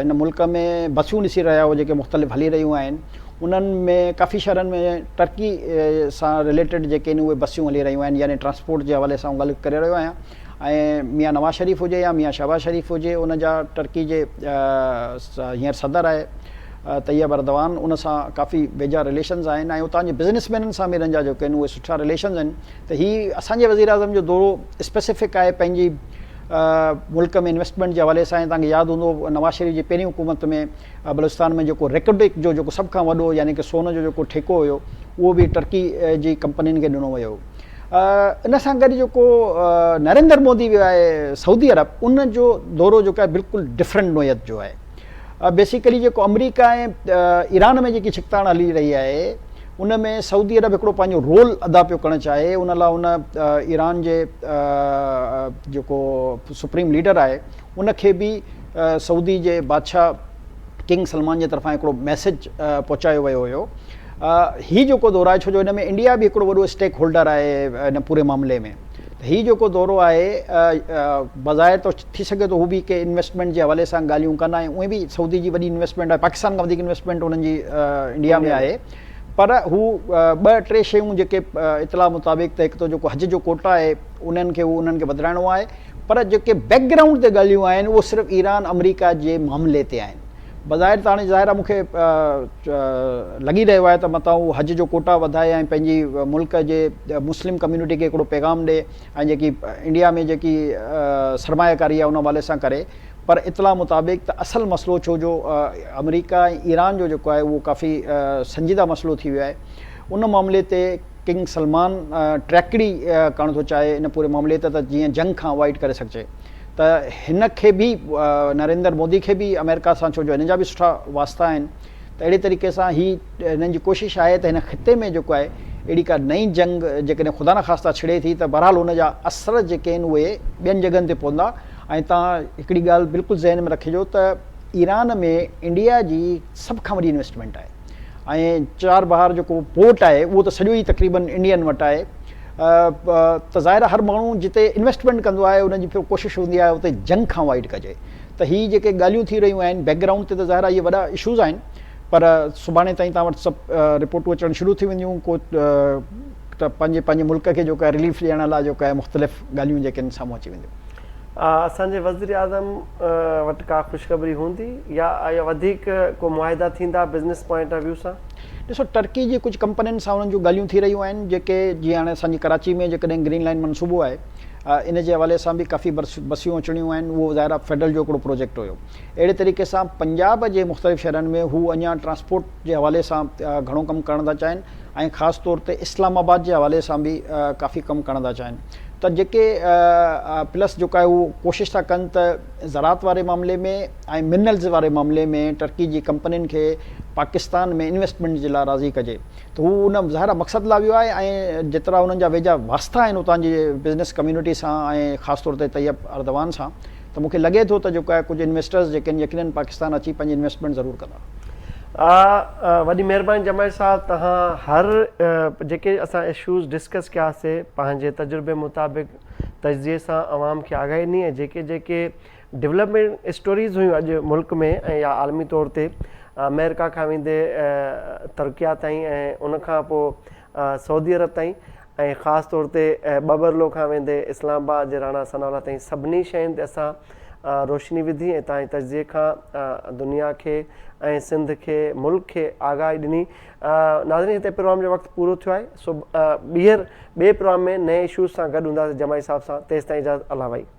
S2: هن ملڪ ۾ بسيون ڏسي رهيا آهيو جيڪي مختلف هلي رهيون آهن انهن ۾ ڪافي شهرن ۾ ٽرڪي سان رليٽيڊ جيڪي آهن اهي بسيون هلي رهيون آهن يعني ٽرانسپورٽ جي حوالي سان ڳالهه ڪري رهيو آهيان ۽ ميان نواز شريف هجي يا ميان شهباز شريف هجي ان جا ٽرڪي جي هينئر صدر آهي طيب اردوان ان سان ڪافي ويجها رليشنز آهن ۽ اتان جي بزنس مينن سان به هنن جا جيڪي آهن اهي سٺا رليشنز آهن ته هي اسان جي وزير اعظم جو دورو اسپيسفڪ آهي پنهنجي ملڪ ۾ انويسٽمينٽ جي حوالي سان توهان کي ياد هوندو نواز شريف جي پهرين حڪومت ۾ بلوچستان ۾ جيڪو ريڪوڊڪ جو جيڪو سڀ کان وڏو يعني ڪي سون جو جيڪو ٺيڪو هيو اهو به ٽرڪي جي ڪمپنين کي ڏنو ويو ان سان گڏ جيڪو نريندر مودي ويو آهي سعودي عرب ان جو دورو جيڪو آهي بلڪل ڊفرنٽ نوعيت جو آهي بيسيڪلي جيڪو آمريڪا ۽ ايران ۾ جيڪي ڇڪتاڻ هلي رهي آهي ان ۾ سعودي عرب هڪڙو پنهنجو رول ادا پيو ڪرڻ چاهي ان لاء ان ايران جي جيڪو سپريم ليڊر آهي ان کي به سعودي جي بادشاهه ڪنگ سلمان جي طرفان هڪڙو ميسيج پهچايو ويو هيو هي جيڪو دورو آهي ڇو جو ان ۾ انڊيا به هڪڙو وڏو اسٽيڪ هولڊر آهي ان پوري معاملي ۾ ته هي جيڪو دورو آهي بظاهر ته ٿي سگهي ٿو هو به ڪي انويسٽمينٽ جي حوالي سان ڳالهيون ڪن ۽ اونئن به سعودي جي وڏي انويسٽمينٽ آهي پاڪستان کان وڌيڪ انويسٽمينٽ انهن جي انڊيا ۾ آهي پر هو ٻه ٽي شيون جيڪي اطلاع مطابق ته هڪ ته جيڪو حج جو ڪوٽا آهي انهن کي هو انهن کي وڌرائڻو آهي پر جيڪي بيڪ گرائونڊ تي ڳالهيون آهن اهو صرف ايران آمريڪا جي معاملي تي آهن بظاهر ته هاڻي ظاهر آهي مون کي لڳي رهيو آهي ته متان هو حج جو ڪوٽا وڌائي ۽ پنهنجي ملڪ جي مسلم ڪميونٽي کي هڪڙو پيغام ڏي ۽ جيڪي انڊيا ۾ جيڪي سرمايه ڪاري آهي ان حوالي سان ڪري پر اطلاع مطابق ته اصل مسئلو ڇو جو آمريڪا ۽ ايران جو جيڪو آهي اهو ڪافي سنجيده مسئلو ٿي ويو آهي ان معاملي تي ڪنگ سلمان ٽريڪڙي ڪرڻ ٿو چاهي ان پوري معاملي تي ته جيئن جنگ کان اوائڊ ڪري سگهجي ته هن کي به نريندر مودي کي به آمريڪا سان ڇو جو هن جا به سٺا واسطا آهن ته اهڙي طريقي سان هي هنن جي ڪوشش آهي ته هن خطي ۾ جيڪو آهي اهڙي ڪا نئين جنگ جيڪڏهن خدا نخواسته ڇڙي ٿي ته بهرحال ان جا اثر جيڪي آهن اهي ٻين جڳهن تي پوندا ۽ توهان هڪڙي ڳالهه بلڪل ذهن ۾ رکجو ته ايران ۾ انڊيا جي سڀ کان وڏي انويسٽمينٽ آهي ۽ چار بهار جيڪو پورٽ آهي اهو ته سڄو ئي تقريبن انڊين وٽ آهي ته ظاهر آهي هر ماڻهو جتي انويسٽمينٽ ڪندو آهي ان جي پھريون ڪوشش هوندي آهي اتي جنگ کان اوائڊ ڪجي ته هي جيڪي ڳالهيون ٿي رهيون آهن بيڪ گرائونڊ تي ته ظاهر آهي اهي وڏا اشوز آهن پر سڀاڻي تائين توهان وٽ سڀ رپورٽون اچڻ شروع ٿي وينديون ڪو ته پنهنجي پنهنجي ملڪ کي جيڪو آهي رليف ڏيڻ لاء جيڪو آهي مختلف ڳالهيون جيڪي آهن سامهون اچي وينديون.
S1: اسان جي وزيراعظم وٽ ڪا خوشخبري هوندي يا وڌيڪ ڪو معاهدا ٿيندا بزنس پوائنٽ آف ويو سان؟
S2: ڏسو ٽرڪي جي ڪجهه ڪمپنين سان انهن جون ڳالهيون ٿي رهيون آهن جيڪي جيئن هاڻي اسان جي ڪراچي ۾ جيڪڏهن گرين لائين منصوبو آهي ان جي حوالي سان به ڪافي بسيون اچڻيون آهن اهو ظاهر آهي فيڊرل جو هڪڙو پروجيڪٽ هيو اهڙي طريقي سان پنجاب جي مختلف شهرن ۾ هو اڃا ٽرانسپورٽ جي حوالي سان گهڻو ڪم ڪرڻ ٿا چاهين ۽ خاص طور تي اسلام آباد جي حوالي سان به ڪافي ڪم ڪرڻ ٿا چاهين ته جيڪي پلس جيڪو آهي اهو ڪوشش ٿا ڪن ته زراعت واري معاملي ۾ ۽ منرلز واري معاملي ۾ ٽرڪي جي ڪمپنين کي پاڪستان ۾ انويسٽمينٽ جي لاء راضي ڪجي ته هو ان ظاهر آهي مقصد لاء ويو آهي ۽ جيترا انهن جا ويجها واسطا آهن اتان جي بزنس ڪميونٽي سان ۽ خاص طور تي طيب اردوان سان ته مون کي لڳي ٿو ته جيڪو آهي ڪجهه انويسٽرز جيڪي آهن يقينن پاڪستان اچي پنهنجي انويسٽمينٽ ضرور ڪندا.
S1: وڏي مهرباني جماعت صاحب توهان هر جيڪي اسان اشوز ڊسڪس ڪياسي پنهنجي تجربي مطابق تجزيي سان عوام کي آگاهي ڏني ۽ جيڪي جيڪي ڊولپمينٽ اسٽوريز هيون اڄ ملڪ ۾ ۽ يا عالمي طور تي آمريڪا کان ويندي ترڪيا تائين ۽ ان کان پوء سعودي عرب تائين ۽ خاص طور تي ٻٻرلو کان ويندي اسلام آباد جي راڻا ثناء الله تائين سڀني شين تي اسان روشني وڌي ۽ تائين تجزيي کان دنيا کي ۽ سنڌ کي ملڪ کي آگاهي ڏني ناظرين هتي پروگرام جو وقت پورو ٿيو آهي سو ٻيهر ٻئي پروگرام ۾ نئين اشوز سان گڏ هونداسين جماعي صاحب سان تيستائين اجازت الله وائي.